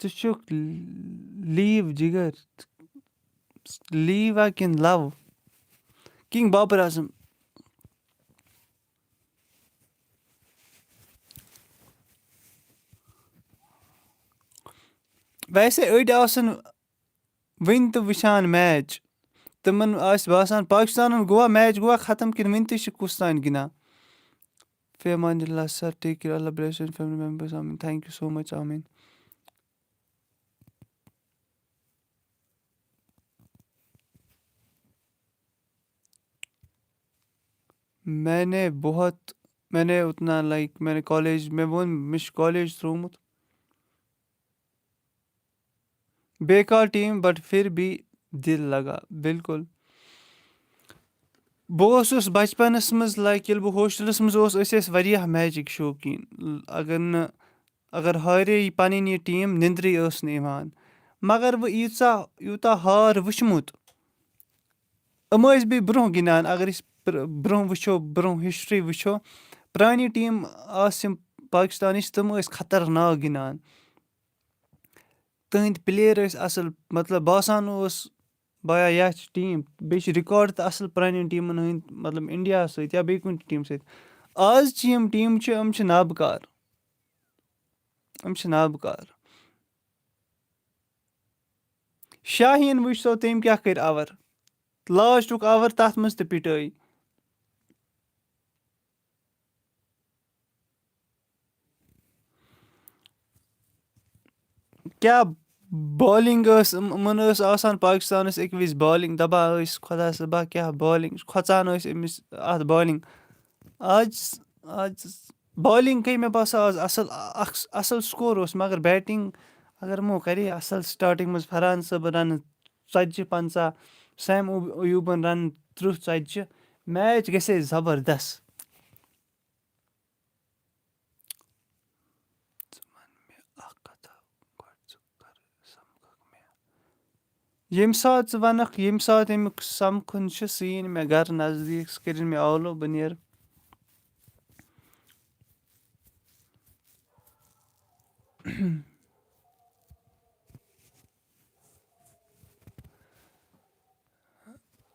ژٕ چھُکھ leave جِگر، leave ہا کِنہٕ love؟ کنگ بابر اعظم۔ ویسے أڑۍ آسَن وٕنہِ تہِ وٕچھان match، تِمَن آسہِ باسان پاکِستانَن گوٚوا match گوٚوا ختم کِنہٕ وٕنہِ تہِ چھِ کُس تام گِنٛدان۔ فی Aman Ullah sir, take care, Allah bless you and family members, آمین. Thank you so much, آمین. میں نے بہت، میں نے اتنا لائک، میں نے کالج، میں ووٚن مےٚ چھُ کالج ترٛوومُت۔ بیکار ٹیٖم، but پھر بھی دِل لگا، بِلکُل۔ بہٕ اوسُس بچپنس منٛز، لایک، ییٚلہِ بہٕ ہوسٹلس منٛز اوسُس، أسۍ ٲسۍ واریاہ میچٕکۍ شوقیٖن۔ اگر نہٕ، اگر ہارے یہِ پنٕنۍ یہِ ٹیٖم، نِندرٕے ٲس نہٕ یِوان۔ مگر وۄنۍ ییٖژاہ، یوٗتاہ ہار وٕچھمُت، یِم ٲسۍ بیٚیہِ برٛونٛہہ گِنٛدان۔ اگر أسۍ پرٛ-، برٛونٛہہ وٕچھو، برٛونٛہہ ہسٹری وٕچھو، پرٛانہِ ٹیٖم آسہٕ یِم پاکستانٕچ، تِم ٲسۍ خطرناک گِنٛدان۔ تِہنٛدۍ پٕلیر ٲسۍ اَصٕل، مطلب، باسان اوس بایا یَتھ چھِ ٹیٖم، بیٚیہِ چھِ رِکارڈ تہِ اَصٕل پرٛانٮ۪ن ٹیٖمَن ہٕنٛدۍ، مطلب، اِنڈیاہَس سۭتۍ یا بیٚیہِ کُنہِ ٹیٖمہِ سۭتۍ۔ آز چھِ یِم ٹیٖم چھِ، یِم چھِ نابکار، یِم چھِ نابکار۔ شاہیٖن وٕچھ سو تٔمۍ کیٛاہ کٔرۍ اَوَر، لاسٹُک اَوَر تَتھ منٛز تہِ پِٹٲے۔ کیٛاہ بالِنٛگ ٲس یِم-، یِمَن ٲس آسان پاکِستانَس اَکہِ وِزِ بالِنٛگ، دَپان ٲسۍ خۄدا صٲبا کیٛاہ بالِنٛگ، کھۄژان ٲسۍ أمِس اَتھ بالِنٛگ۔ آز، آز بالِنٛگ گٔے مےٚ باسان آز اَصٕل، اَکھ اَصٕل سکور اوس، مگر بیٹِنٛگ اگر یِمو کَرے اَصٕل سٹاٹِنٛگ منٛز، فرحان صٲبَن رَنہٕ ژَتجی پنٛژاہ، سیم ایوٗبَن رَنہٕ تٕرٛہ ژَتجی، میچ گژھِ ہے زبردست۔ ژٕ وَن مےٚ اَکھ کَتھا، گۄڈٕ ژٕ کَر سَمکھَکھ مےٚ۔ ییٚمہِ ساتہٕ ژٕ وَنَکھ، ییٚمہِ ساتہٕ اَمیُک سَمکھُن چھُ، سُہ یی نہٕ مےٚ گَرٕ نزدیٖک، سُہ کٔرِنۍ مےٚ آلو، بہٕ نیرٕ۔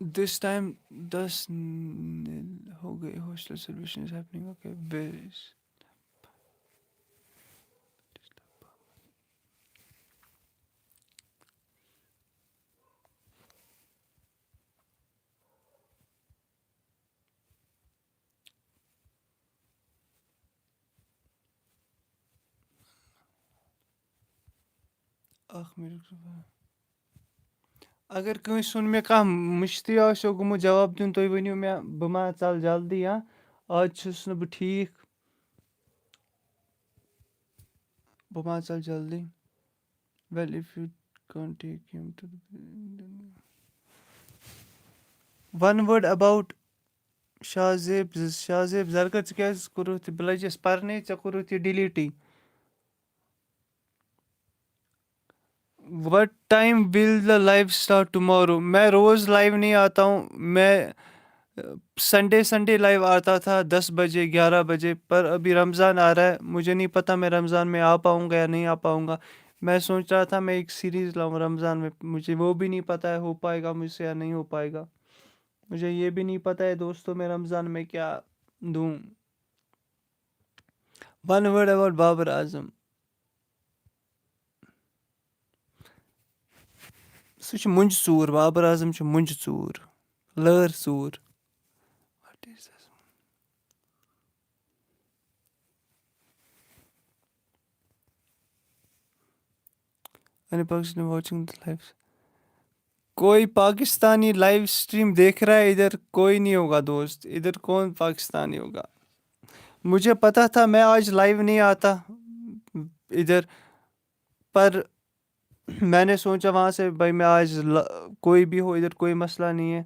This time دس نِل ہو گئے، hostel celebration is happening. Okay, where is اکھ مِنٹ۔ اگر کٲنٛسہِ ہُنٛد مےٚ کانٛہہ مُشتٕے آسیو گوٚمُت جواب دیُن، تُہۍ ؤنِو مےٚ، بہٕ ما ژَلہٕ جلدی، یا آز چھُس نہٕ بہٕ ٹھیٖک۔ بہٕ ما ژَلہٕ جلدی؟ Well, if you can't take him to the one word about Shah زیب، شاہ زیب زرگر، ژٕ کیٛازِ کوٚرُتھ یہِ؟ بہٕ لٔجِس پَرنہِ، ژےٚ کوٚرُتھ یہِ ڈِلیٖٹٕے۔ What time will the live start tomorrow? मैं रोज़ लाइव नहीं आता हूँ। मैं संडे संडे लाइव आता था दस बजे, ग्यारह बजे, पर अभी रमज़ान आ रहा है, मुझे नहीं पता मैं रमज़ान में आ पाऊँगा या नहीं आ पाऊँगा। मैं सोच रहा था मैं एक सीरीज़ लाऊँ रमज़ान में, मुझे वो भी नहीं पता है हो पाएगा मुझसे या नहीं हो पाएगा। मुझे ये भी नहीं पता है दोस्तों, मैं रमज़ान में क्या दूँ। One word about Babar Azam. سُہ چھُ مُنٛجہِ ژوٗر، بابر اعظم چھُ مُنٛجہِ ژوٗر، لٲر ژوٗر۔ What is this? Any Pakistani watching the live? कोई पाकिस्तानी लाइव स्ट्रीम देख रहा है इधर? कोई नहीं होगा दोस्त, इधर कौन पाकिस्तानी होगा? मुझे पता था मैं आज लाइव नहीं आता इधर, पर मैंने सोचा वहाँ से, भाई, मैं आज ल-, कोई भी हो इधर, कोई मसला नहीं है,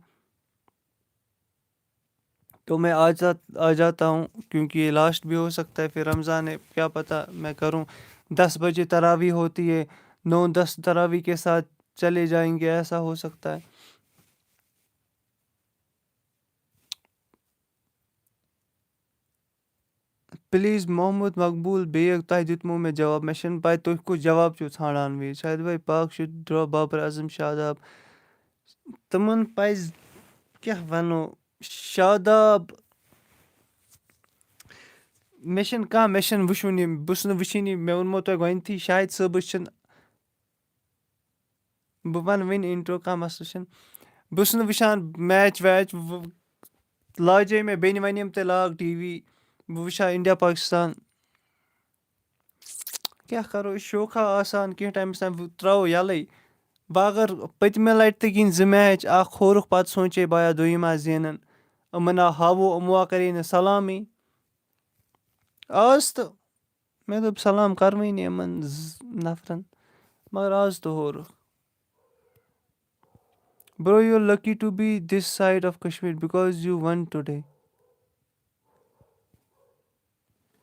तो मैं आ जा आ जाता हूँ, क्योंकि ये लास्ट भी हो सकता है, फिर रमज़ान है, क्या पता मैं करूँ, दस बजे तरावी होती है, नौ दस तरावी के साथ चले जाएंगे, ऐसा हो सकता है। پلیز محمد مقبول بیگ، تۄہہِ دیُتمو مےٚ جواب، مےٚ چھَنہٕ پَے تُہۍ کُس جواب چھِو ژھانٛڈان وِزِ۔ شاید بھائی پاک چھُ ڈرا بابر اعظم شاداب۔ تِمَن پَزِ کیٛاہ وَنو، شاداب۔ مےٚ چھِنہٕ کانٛہہ، مےٚ چھِنہٕ وٕچھُن یہِ، بہٕ چھُس نہٕ وٕچھٲنی، مےٚ ووٚنمو تۄہہِ گۄڈٕنٮ۪تھٕے، شاہد صٲبَس چھِنہٕ، بہٕ وَنہٕ وٕنہِ انٹرو، کانٛہہ مسلہٕ چھُنہٕ۔ بہٕ چھُس نہٕ وٕچھان میچ ویچ، وۄنۍ لاجے مےٚ بیٚنہِ وَنہِ یِم تہِ لاگ ٹی وی، بہٕ وٕچھِ ہا انڈیا پاکستان۔ کیٛاہ کَرو، یہِ چھُ شوخا آسان، کینٛہہ ٹایمَس تام بہٕ ترٛاوو یَلَے۔ بہٕ اگر پٔتمہِ لَٹہِ تہِ گِنٛدۍ زٕ میچ، اَکھ ہورُکھ، پَتہٕ سونٛچے بہٕ یا دوٚیِم آسہِ زینان۔ یِمَن آو ہاوو، یِمو آو کَرے نہٕ سلامٕے۔ آز تہٕ مےٚ دوٚپ سلام کَرمٕے نہٕ یِمَن ز-، نفرَن، مگر آز تہٕ ہورُکھ۔ Bro, you're lucky to be this side of Kashmir because you won today.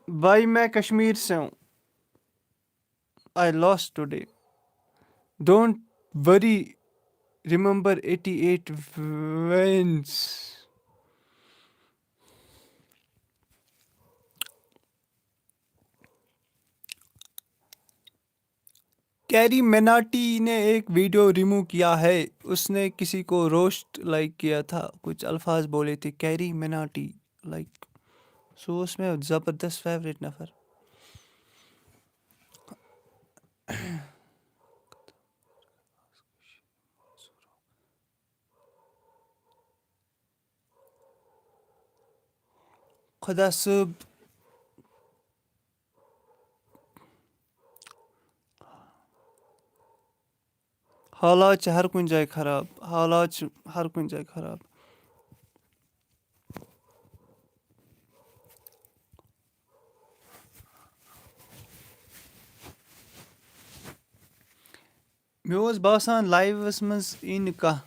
بھائی، میں کشمیر سے ہوں۔ I lost today. Don't worry. Remember eighty eight wins. کیری میناٹی نے ایک ویڈیو ریموو کیا ہے، اس نے کسی کو روسٹ لائک کیا تھا، کچھ الفاظ بولے تھے کیری میناٹی، لائک سُہ اوس مےٚ زبردست فیورٹ نفر۔ خدا صٲب، حالات چھِ ہر کُنہِ جایہِ خراب، حالات چھِ ہر کُنہِ جایہِ خراب۔ مےٚ اوس باسان لایوَس منٛز یی نہٕ کانٛہہ،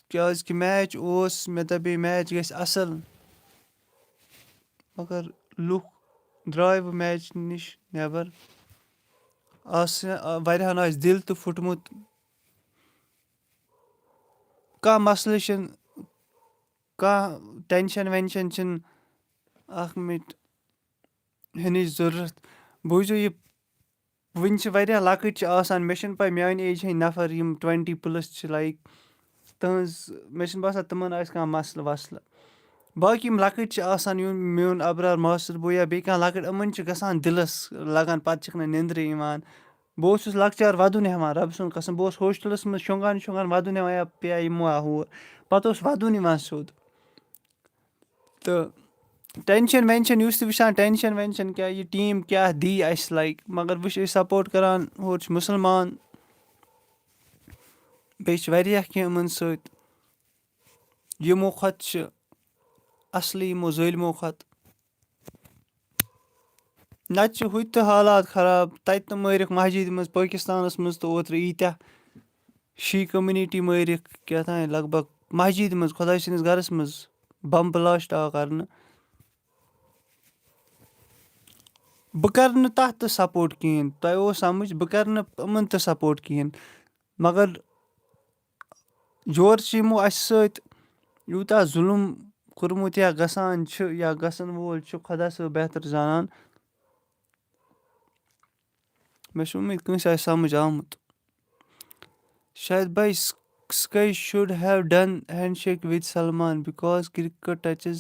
کیٛازِکہِ میچ اوس، مےٚ دَپے میچ گژھِ اَصٕل، مگر لُکھ درٛاے وۄنۍ میچ نِش نٮ۪بَر۔ آسہٕ، واریاہَن آسہِ دِل تہِ پھُٹمُت۔ کانٛہہ مسلہٕ چھُنہٕ، کانٛہہ ٹینشن وینشن چھُنہٕ اَکھ مِنٹ ہیٚنٕچ ضروٗرت۔ بوٗزِو یہِ، وٕنہِ چھِ واریاہ لۄکٕٹۍ چھِ آسان، مےٚ چھُنہٕ پَے میٛانہِ ایجہِ ہٕنٛدۍ نفر یِم ٹُوَنٹی پٕلَس چھِ، لایِک، تٕہٕنٛز، مےٚ چھُنہٕ باسان تِمَن آسہِ کانٛہہ مسلہٕ وسلہٕ۔ باقٕے یِم لۄکٕٹۍ چھِ آسان، یِم میون ابرار ماسٹر بوے یا بیٚیہِ کانٛہہ لۄکٕٹ، یِمَن چھِ گژھان دِلَس لگان، پَتہٕ چھِکھ نہٕ نیٚنٛدرٕے یِوان۔ بہٕ اوسُس لۄکچار وَدُن ہٮ۪وان، رۄبہٕ سُنٛد قسم، بہٕ اوسُس ہوسٹلَس منٛز شۄنٛگان شۄنٛگان وَدُن ہٮ۪وان یا پیٚیہِ ہا یِمو ہا ہور، پَتہٕ اوس وَدُن یِوان سیوٚد۔ تہٕ ٹینشن وینشن یُس تہِ وٕچھان، ٹینشن وینشن کیٛاہ، یہِ ٹیٖم کیٛاہ دی اَسہِ، لایِک، مگر وٕچھ، أسۍ سپوٹ کران، ہورٕ چھِ مُسلمان، بیٚیہِ چھِ واریاہ کینٛہہ یِمن سۭتۍ، یِمو کھۄتہٕ چھِ اَصلی یِمو ظٲلمو کھۄتہٕ۔ نَتہٕ چھِ ہُتہِ تہِ حالات خراب، تَتہِ تہِ مٲرِکھ مسجدِ منٛز پٲکِستانَس منٛز تہٕ اوترٕ ییٖتیٛاہ شی کمیونٹی مٲرِکھ کیٛاہ تام لگ بگ مسجدِ منٛز، خۄداے سٕنٛدِس گَرَس منٛز بم بلاسٹ آو کَرنہٕ۔ بہٕ کَرٕ نہٕ تَتھ تہِ سپورٹ کِہیٖنۍ، تۄہہِ اوس سَمٕجھ، بہٕ کَرٕ نہٕ یِمَن تہِ سپورٹ کِہیٖنۍ، مگر یورٕ چھِ یِمو اَسہِ سۭتۍ یوٗتاہ ظُلُم کوٚرمُت یا گژھان چھُ یا گژھن وول چھُ، خۄدا صٲب بہتر زانان۔ مےٚ چھُ اُمید کٲنٛسہِ آسہِ سَمٕجھ آمُت۔ شاید بھائی، Sky should have done handshake with Salman because cricket touches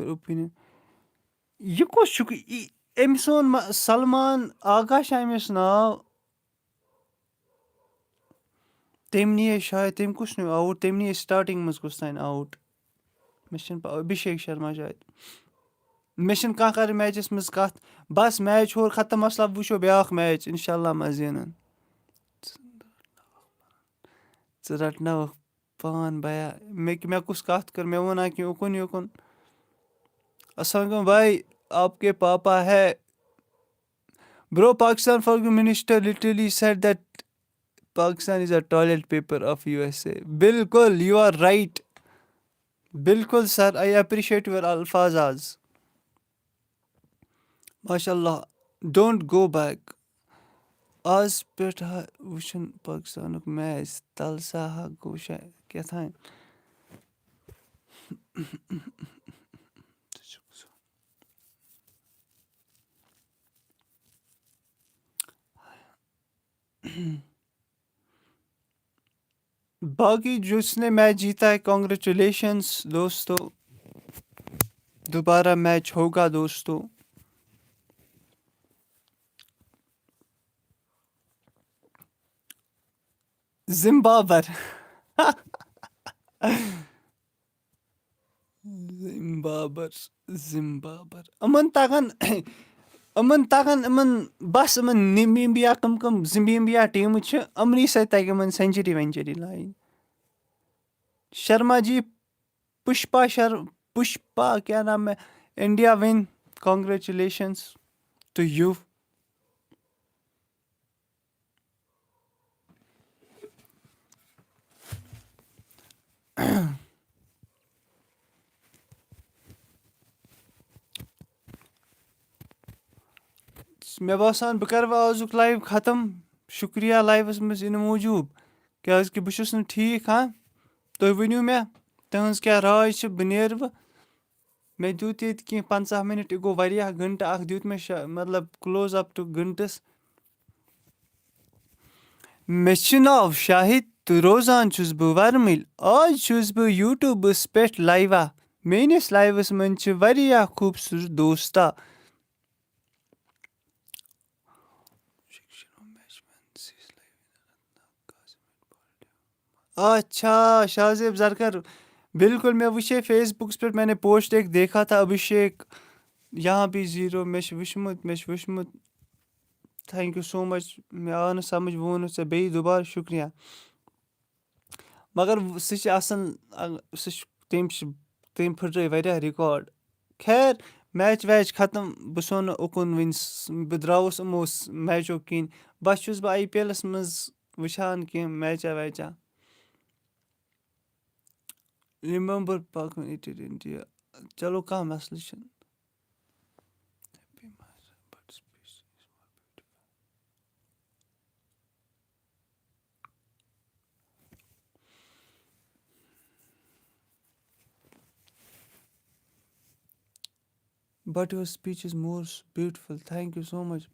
your opinion. یہِ کُس چھُکھ؟ یہِ، أمۍ سُنٛد ما-، سلمان آغا چھا أمِس ناو؟ تٔمۍ نِیے شاید، تٔمۍ کُس نیوٗ آوُٹ؟ تٔمۍ نِیے سٹارٹنگ منٛز کُس تام آوُٹ؟ مےٚ چھِنہٕ پَے، ابھیشیک شرما شاید۔ مےٚ چھِنہٕ کانٛہہ کَرٕنۍ میچَس منٛز کَتھ۔ بَس، میچ ہور ختم، مسلہٕ وٕچھو بیٛاکھ میچ، اِنشاء اللہ ما زینَن۔ ژٕ رَٹناوَکھ پان بیا، مےٚ، مےٚ کُس کَتھ کٔر؟ مےٚ ووٚنا کینٛہہ اُکُن یُکُن۔ السلام علیکم بھائی، آپ کے پاپا ہے؟ Bro, Pakistan foreign minister literally said that Pakistan is a toilet paper of U S A. بالکل، you are right. بالکل sir, I appreciate your الفاظ آز۔ ماشاء اللہ، don't go back. آز پٮ۪ٹھ ہا وٕچھُن پاکستانُک میچ، تَلہٕ سا ہا گوٚو شا-، کیٛاہ تام۔ باقی جس نے میچ جیتا ہے، کانگریچولیشنز دوستو، دوبارہ میچ ہوگا دوستو۔ زمبابر۔ زمبابر، زمبابر۔ یِمن تَگان، یِمن تَگان، یِمن بس، یِمن نمیٖبیا، کٕم کٕم زمبیٖبیا ٹیٖمہٕ چھِ، یِمنٕے سۭتۍ تَگہِ یِمن سینچری وینچری لایِنۍ۔ شرما جی، پُشپا شر-، پُشپا کیٛاہ نام ہے؟ India win, congratulations to you. مےٚ باسان بہٕ کَرٕ وۄنۍ آزُک لایِو ختم۔ شُکریہ لایِوَس منٛز یِنہٕ موٗجوٗب، کیٛازِکہِ بہٕ چھُس نہٕ ٹھیٖک، ہاں۔ تُہۍ ؤنِو مےٚ، تُہٕنٛز کیٛاہ راے چھِ؟ بہٕ نیرٕ وۄنۍ۔ مےٚ دیُت ییٚتہِ کینٛہہ پنٛژاہ مِنَٹ، یہِ گوٚو واریاہ، گھنٹہٕ اَکھ دیُت مےٚ شا-، مطلب، close up to گھنٹَس۔ مےٚ چھُ ناو شاہد تہٕ روزان چھُس بہٕ ورمٕلۍ۔ آز چھُس بہٕ YouTubeَس پٮ۪ٹھ لایِوا۔ میٛٲنِس لایِوَس منٛز چھِ واریاہ خوٗبصوٗرت دوستا۔ اچھا، شاہ زیب زرگر، بالکل، مےٚ وٕچھے Facebook پٮ۪ٹھ، میں نے پوسٹ ایک دیکھا تھا، ابھیشیک یہاں بھی زیٖرو، مےٚ چھُ وٕچھمُت، مےٚ چھُ وٕچھمُت۔ Thank you so much، مےٚ آو نہٕ سمجھ، بہٕ وَنو ژےٚ بیٚیہِ دُبارٕ شُکریہ۔ مگر سُہ چھِ آسان، سُہ چھُ، تٔمۍ چھِ، تٔمۍ پھٕٹرٲے واریاہ ریکارڈ۔ خیر، میچ ویچ ختم، بہٕ سوٚن نہٕ اُکُن وٕنۍ، س-، بہٕ درٛاوُس یِمو س-، میچو کِنۍ۔ بس چھُس بہٕ IPLَس منٛز وٕچھان کینٛہہ میچا ویچا۔ Remember پَکُن اِٹِل اِنڈیا۔ چلو، کانٛہہ مسلہٕ چھُنہٕ۔ But your speech is more beautiful. Thank you so much.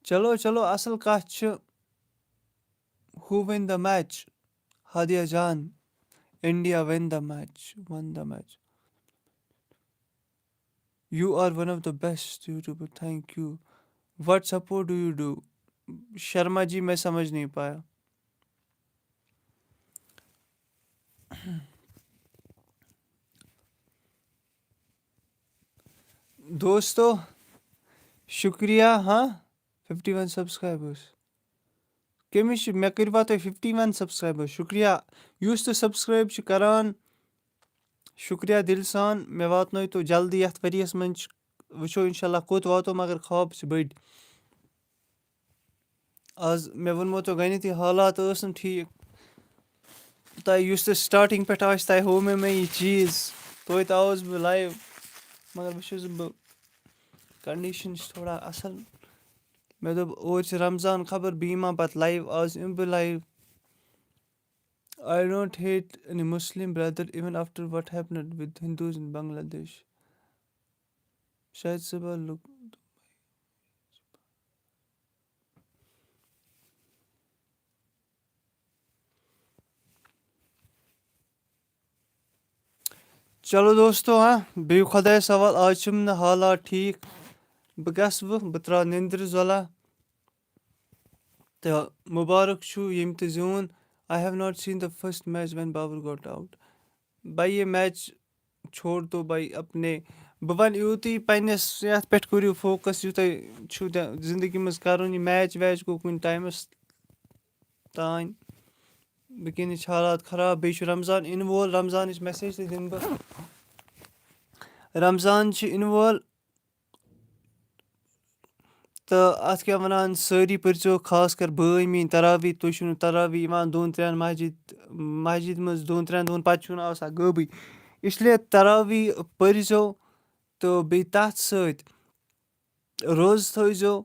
چلو، چلو، اصل کتھ چھِ۔ Who win the match? Hadia Jan. India win the match. Won the match. You are one of the best YouTuber. Thank you. What support do you do? Sharma جی، میں سمجھ نہیں پایا۔ دوستو، شکریہ، ہاں، fifty one subscribers. کٔمِس چھِ، مےٚ کٔرۍوا تُہۍ فِفٹی وَن سبسکرایبر؟ شُکریہ۔ یُس تہِ سبسکرایب چھُ کران، شُکریہ دِلہٕ سان۔ مےٚ واتنٲیتو جلدی یَتھ ؤریَس منٛز چھِ، وٕچھو اِنشاء اللہ کوٚت واتو، مگر خواب چھِ بٔڑۍ۔ آز مےٚ ووٚنمو تۄہہِ گۄڈٕنٮ۪تھٕے، حالات ٲس نہٕ ٹھیٖک۔ تۄہہِ یُس تہِ سٹارٹنگ پٮ۪ٹھ آسہِ، تۄہہِ ہوو مےٚ مےٚ یہِ چیٖز، توتہِ آوُس بہٕ لایِو۔ مگر وۄنۍ چھُس بہٕ، کنڈیشن چھِ تھوڑا اَصٕل۔ مےٚ دوٚپ، اوٗرۍ چھِ رمضان، خبر بہٕ یِما پتہٕ لایِو۔ آز یِمہٕ بہٕ live. I don't hate any Muslim brother, even after what happened with Hindus in Bangladesh. شاید صبح لوٚگ۔ چلو دوستو، ہاں، بِہِو خۄدایَس حوال۔ آز چھِم نہٕ حالات ٹھیٖک۔ بہٕ گژھٕ وۄنۍ، بہٕ ترٛاوٕ نیٚنٛدرِ زۄلہ۔ تہٕ مُبارک چھُ ییٚمۍ تہِ زیوٗن۔ I have not seen the first match when Babur got out. بھائی، یہ میچ چھوڑ دو بھائی اپنے۔ بہٕ وَنہٕ یوٗتٕے پنٛنِس یَتھ پٮ۪ٹھ کٔرِو فوکَس، یوٗتاہ چھُو تۄہہِ زِندگی منٛز کَرُن۔ یہِ میچ ویچ گوٚو کُنہِ ٹایمَس تام۔ وٕنکیٚنٕچ حالات خراب، بیٚیہِ چھُ رمضان یِنہٕ وول۔ رمضانٕچ میسیج تہِ دِمہٕ بہٕ۔ رمضان چھُ یِنہٕ وول، تہٕ اَتھ کیٛاہ وَنان، سٲری پٔرۍزیو، خاص کر بٲے میٛٲنۍ، تراویح۔ تُہۍ چھِو نہٕ تراویح یِوان دۄن ترٛٮ۪ن مسجد، مسجد منٛز دۄن ترٛٮ۪ن دۄہَن، پَتہٕ چھُو نہٕ آسان غٲبٕے۔ اس لیے تراویح پٔرۍزیو، تہٕ بیٚیہِ تَتھ سۭتۍ روزٕ تھٲیزیو،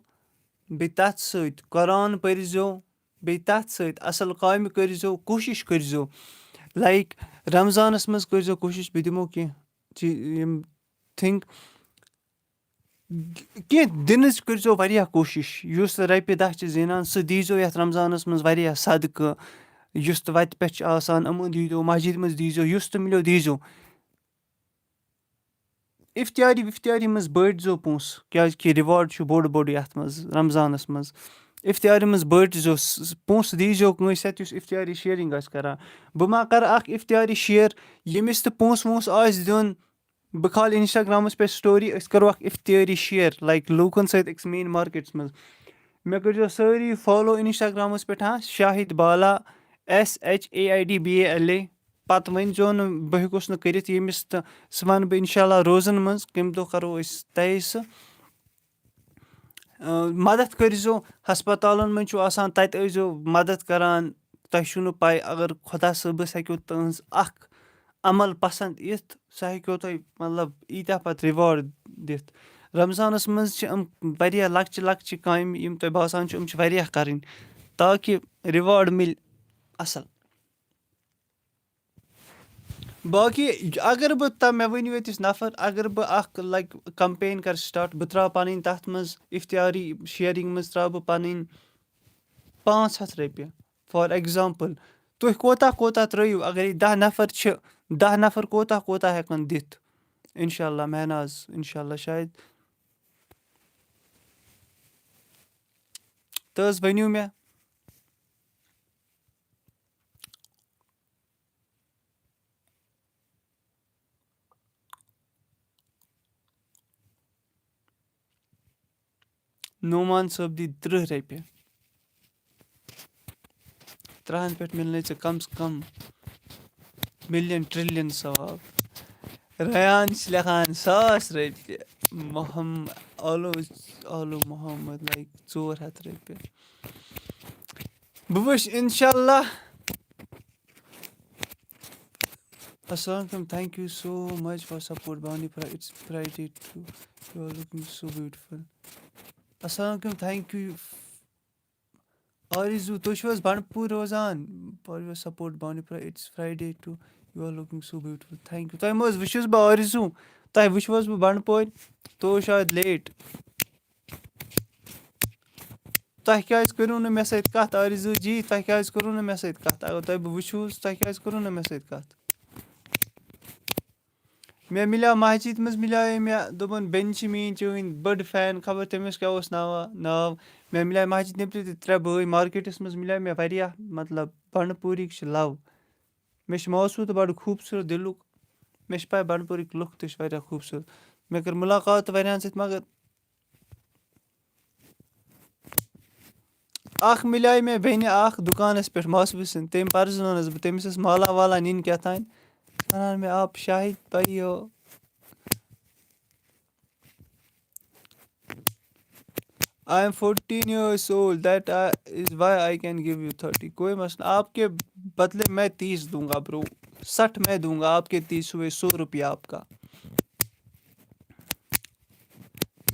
بیٚیہِ تَتھ سۭتۍ قرآن پٔرۍزیو، بیٚیہِ تَتھ سۭتۍ اَصٕل کامہِ کٔرۍزیو، کوٗشِش کٔرۍزیو۔ لایِک رمضانَس منٛز کٔرۍزیو کوٗشِش، بہٕ دِمو کینٛہہ چی-، یِم تھِنٛگ، کینٛہہ دِنٕچ کٔرۍزیو واریاہ کوٗشِش۔ یُس رۄپیہِ دَہ چھِ زینان، سُہ دیٖزیو یَتھ رمضانَس منٛز واریاہ صدقہٕ۔ یُس تہِ وَتہِ پٮ۪ٹھ چھِ آسان، یِمَن دیٖزیو، مسجد منٛز دیٖزیو، یُس تہِ مِلیو دیٖزیو۔ اِفتِیاری وِفتِیاری منٛز بٔڑۍزیو پونٛسہٕ، کیٛازِکہِ reward چھُ بوٚڑ بوٚڑ یَتھ منٛز، رمضانَس منٛز۔ اِفتِیاری منٛز بٔڑۍزیو، س-، س-، پونٛسہٕ دیٖزیو کٲنٛسہِ اَتہِ یُس اِفتِیاری شیرِنٛگ آسہِ کَران۔ بہٕ ما کَرٕ اَکھ اِفتِیاری شِیَر، ییٚمِس تہِ پونٛسہٕ وونٛسہٕ آسہِ دیُن، بہٕ کھالہٕ Instagram-َس پٮ۪ٹھ story، أسۍ کَرو اَکھ اِفتِیٲری شِیَر، لایِک، لوٗکَن سۭتۍ أکِس main market-َس منٛز۔ مےٚ کٔرۍزیو سٲری follow Instagram-َس پٮ۪ٹھ، ہاں، شاہِد بالا، S H A I D B A L A۔ پَتہٕ ؤنۍزیو نہٕ بہٕ ہیوٚکُس نہٕ کٔرِتھ ییٚمِس، تہٕ سُہ وَنہٕ بہٕ اِنشاء اللہ روزَن منٛز، کَمہِ دۄہ کَرو أسۍ طے سُہ۔ آ، مدد کٔرۍزیو، ہسپتالن منٛز چھُو آسان، تَتہِ ٲسۍزیو مدد کران۔ تۄہہِ چھُو نہٕ پَے، اگر خۄدا صٲبَس ہیٚکیو تُہٕنٛز اکھ عمل پسنٛد یِتھ، سُہ ہیٚکیو تۄہہِ، مطلب، ییٖتیٛاہ پَتہٕ reward دِتھ۔ رمضانَس منٛز چھِ یِم واریاہ لۄکچہِ لۄکچہِ کامہِ، یِم تۄہہِ باسان چھِ، یِم چھِ واریاہ کَرٕنۍ، تاکہِ reward مِلہِ اَصٕل۔ باقٕے اگر بہٕ تہ-، مےٚ ؤنِو ییٚتِس نفر، اگر بہٕ اکھ، like، campaign کرٕ start، بہٕ ترٛاوٕ پنٕنۍ تتھ منٛز اِفتِیٲری sharing منٛز ترٛاوٕ بہٕ پنٕنۍ پانٛژھ ہتھ رۄپیہِ۔ For example، تُہۍ کوتاہ کوتاہ ترٛٲیِو؟ اگر یہِ دَہ نفر چھِ، دَہ نفر کوتاہ کوتاہ ہٮ۪کن دِتھ؟ انشاءاللہ مہناز، انشاءاللہ شاید۔ تہٕ حظ ؤنِو مےٚ۔ نعمان صٲب دی تٕرٛہ رۄپیہِ۔ تٕرٛہَن پٮ۪ٹھ مِلنَے ژےٚ کم سے کم million trillion ثواب۔ ریان چھِ لیکھان ساس رۄپیہِ۔ محم-، آلو، آلو محمد لایک ژور ہَتھ رۄپیہِ۔ بہٕ وٕچھِ انشاءاللہ۔ السلام علیکم، thank you so much for support بانڈی پورہ، it's Friday too, you are looking so beautiful. السلام علیکم، thank you. آرزو، تُہۍ چھِو حظ بنڈپور روزان؟ For your support بانڈی پورہ، it's Friday too, you are looking so beautiful, thank you. تۄہہِ مہٕ حظ وٕچھُس بہٕ آرزو، تۄہہِ وٕچھِو حظ بہٕ بنڈپورِ، تُہۍ ٲسِو شاید late. تۄہہِ کیٛازِ کٔرِو نہٕ مےٚ سۭتۍ کَتھ، آرزو جی؟ تۄہہِ کیٛازِ کٔرٕو نہٕ مےٚ سۭتۍ کَتھ؟ اگر تۄہہِ بہٕ وٕچھِوس، تۄہہِ کیٛازِ کٔرٕو نہٕ مےٚ سۭتۍ کَتھ؟ مےٚ مِلیو مسجد منٛز، مِلیو مےٚ، دوٚپُن، بیٚنہِ چھِ میٛٲنۍ چٲنۍ بٔڑ fan، خبر تٔمِس کیٛاہ اوس ناوا-، ناو۔ مےٚ مِلیو مسجد نیٚبرِ تہِ ترٛےٚ بٲے، مارکیٹَس منٛز مِلیو مےٚ واریاہ، مطلب، بنڈپوٗرِکۍ چھِ love۔ مےٚ چھِ محسوٗس تہٕ بَڑٕ خوٗبصوٗرت دِلُک۔ مےٚ چھِ پَے بنڈپوٗرٕکۍ لُکھ تہِ چھِ واریاہ خوٗبصوٗرت۔ مےٚ کٔر مُلاقات تہٕ واریاہَن سۭتۍ، مگر اَکھ مِلیٛاے مےٚ بیٚنہِ اَکھ دُکانَس پٮ۪ٹھ، ماسہٕ سٕنٛدۍ، تٔمۍ پَرزٕنٲونَس بہٕ، تٔمِس ٲس مالا والا نِنۍ کیٛاہ تام، وَنان مےٚ، "آپ شاہد بھائی ہو؟" I am fourteen years old, that I, is why I can give you thirty. کوئی مسئلہ، آپ کے بدلے میں تیس دوں گا، برو۔ سٹھ میں دوں گا، آپ کے تیس ہوئے، سو روپیہ آپ کا۔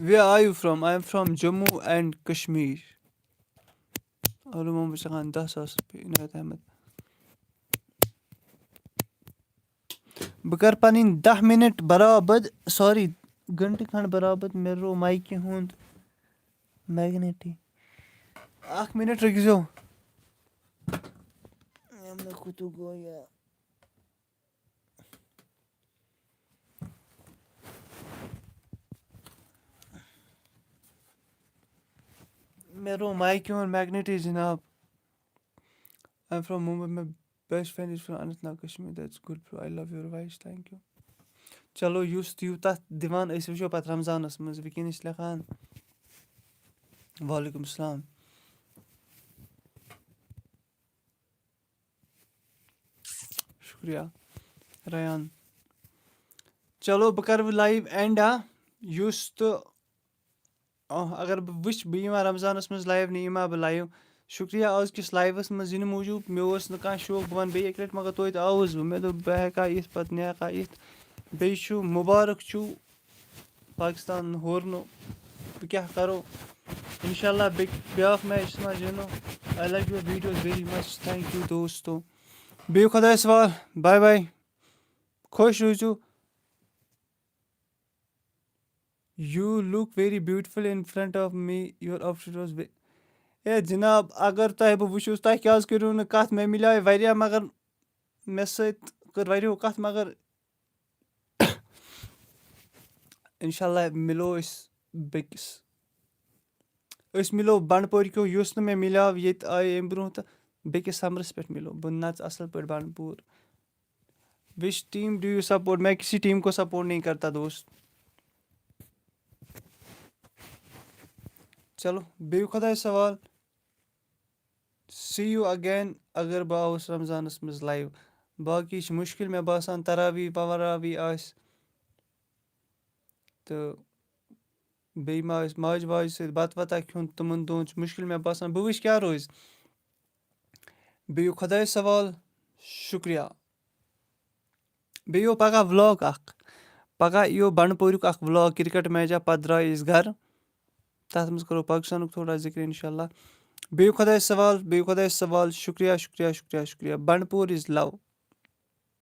Where are you from? I am from Jammu and Kashmir. علوم محمد شخان، دَہ ساس رۄپیہِ، عنایت احمد۔ بہٕ کَرٕ پَنٕنۍ دَہ مِنَٹ برابد، سوری، گھنٹہٕ کھنٛڈ برابد، مےٚ روو مایکہِ ہُنٛد میگنیٹی۔ اَکھ مِنَٹ رُکۍزیو۔ ییٚمہِ دۄہ کوٗتاہ گوٚو یہِ۔ مےٚ روو مایکہِ ہُنٛد میگنیٹی جِناب۔ I am from Mumbai. My best friend is from Anantnag, Kashmir. That's good, bro. I love your voice. Thank you. چلو، یُس تہِ یوٗتاہ دِوان، أسۍ وٕچھو پَتہٕ رمضانَس منٛز۔ وٕنکیٚنَس چھِ لیکھان، وعلیکم السلام۔ شُکریہ ریان۔ چلو، بہٕ کَرٕ وۄنۍ live end، آ، یُس تہٕ، آ، اگر بہٕ وٕچھِ، بہٕ یِما رمضانَس منٛز live، نہٕ یِما بہٕ live۔ شُکریہ آز کِس liveَس منٛز یِنہٕ موٗجوٗب۔ مےٚ اوس نہٕ کانٛہہ شوق، بہٕ وَنہٕ بیٚیہِ اَکہِ لَٹہِ، مگر توتہِ آوُس بہٕ۔ مےٚ دوٚپ، بہٕ ہٮ۪کا یِتھ، پَتہٕ نیرکھا یِتھ۔ بیٚیہِ چھُ مُبارک چھُ پاکستان ہورنو، بہٕ کیٛاہ کَرو؟ اِنشاء اللہ بیٚکہِ، بیٛاکھ match منٛز زینو۔ I like your videos very much. Thank you دوستو۔ بِہِو خۄدایَس حوال۔ Bye bye. خۄش روٗزِو۔ You look very beautiful in front of me. Your outfit was ve-، A جِناب، اگر تۄہہِ بہٕ وٕچھُس، تۄہہِ کیٛازِ کٔرِو نہٕ کَتھ؟ مےٚ مِلیٛاے واریاہ، مگر مےٚ سۭتۍ کٔر واریاہو کَتھ، مگر اِنشاء اللہ مِلو أسۍ بیٚکِس۔ أسۍ مِلو بنڈپورِ کیو، یُس نہٕ مےٚ مِلیو ییٚتہِ آیہِ اَمہِ برونٛہہ، تہٕ بیٚکِس سَمرَس پٮ۪ٹھ مِلو۔ بہٕ نَژٕ اَصٕل پٲٹھۍ Bandipora. Which team do you support? میں کسی ٹیم کو سپورٹ نہیں کرتا دوست۔ چلو، بِہِو خۄدایَس حوال۔ See you again اگر بہٕ آوُس رمضانَس منٛز live۔ باقٕے چھِ مُشکِل مےٚ باسان، تراوی پوراوی آسہِ تہٕ بیٚیہِ ما آسہِ ماجہِ واجہِ سۭتۍ بَتہٕ وَتہ کھیوٚن، تِمَن دۄہَن چھُ مُشکِل مےٚ باسان۔ بہٕ وٕچھِ کیٛاہ روزِ۔ بِہِو خۄدایَس حوال۔ شُکریہ۔ بیٚیہِ یِیو پَگاہ vlog اَکھ۔ پَگاہ یِیو بَنڈپوریُک اَکھ vlog، cricket match، پَتہٕ درٛاے أسۍ گَرٕ۔ تَتھ منٛز کَرو پاکِستانُک تھوڑا ذِکر اِنشاء اللہ۔ بِہِو خۄدایَس حوال، بِہِو خۄدایَس حوال۔ شُکریہ، شُکریہ، شُکریہ، شُکریہ۔ Bandipore is love۔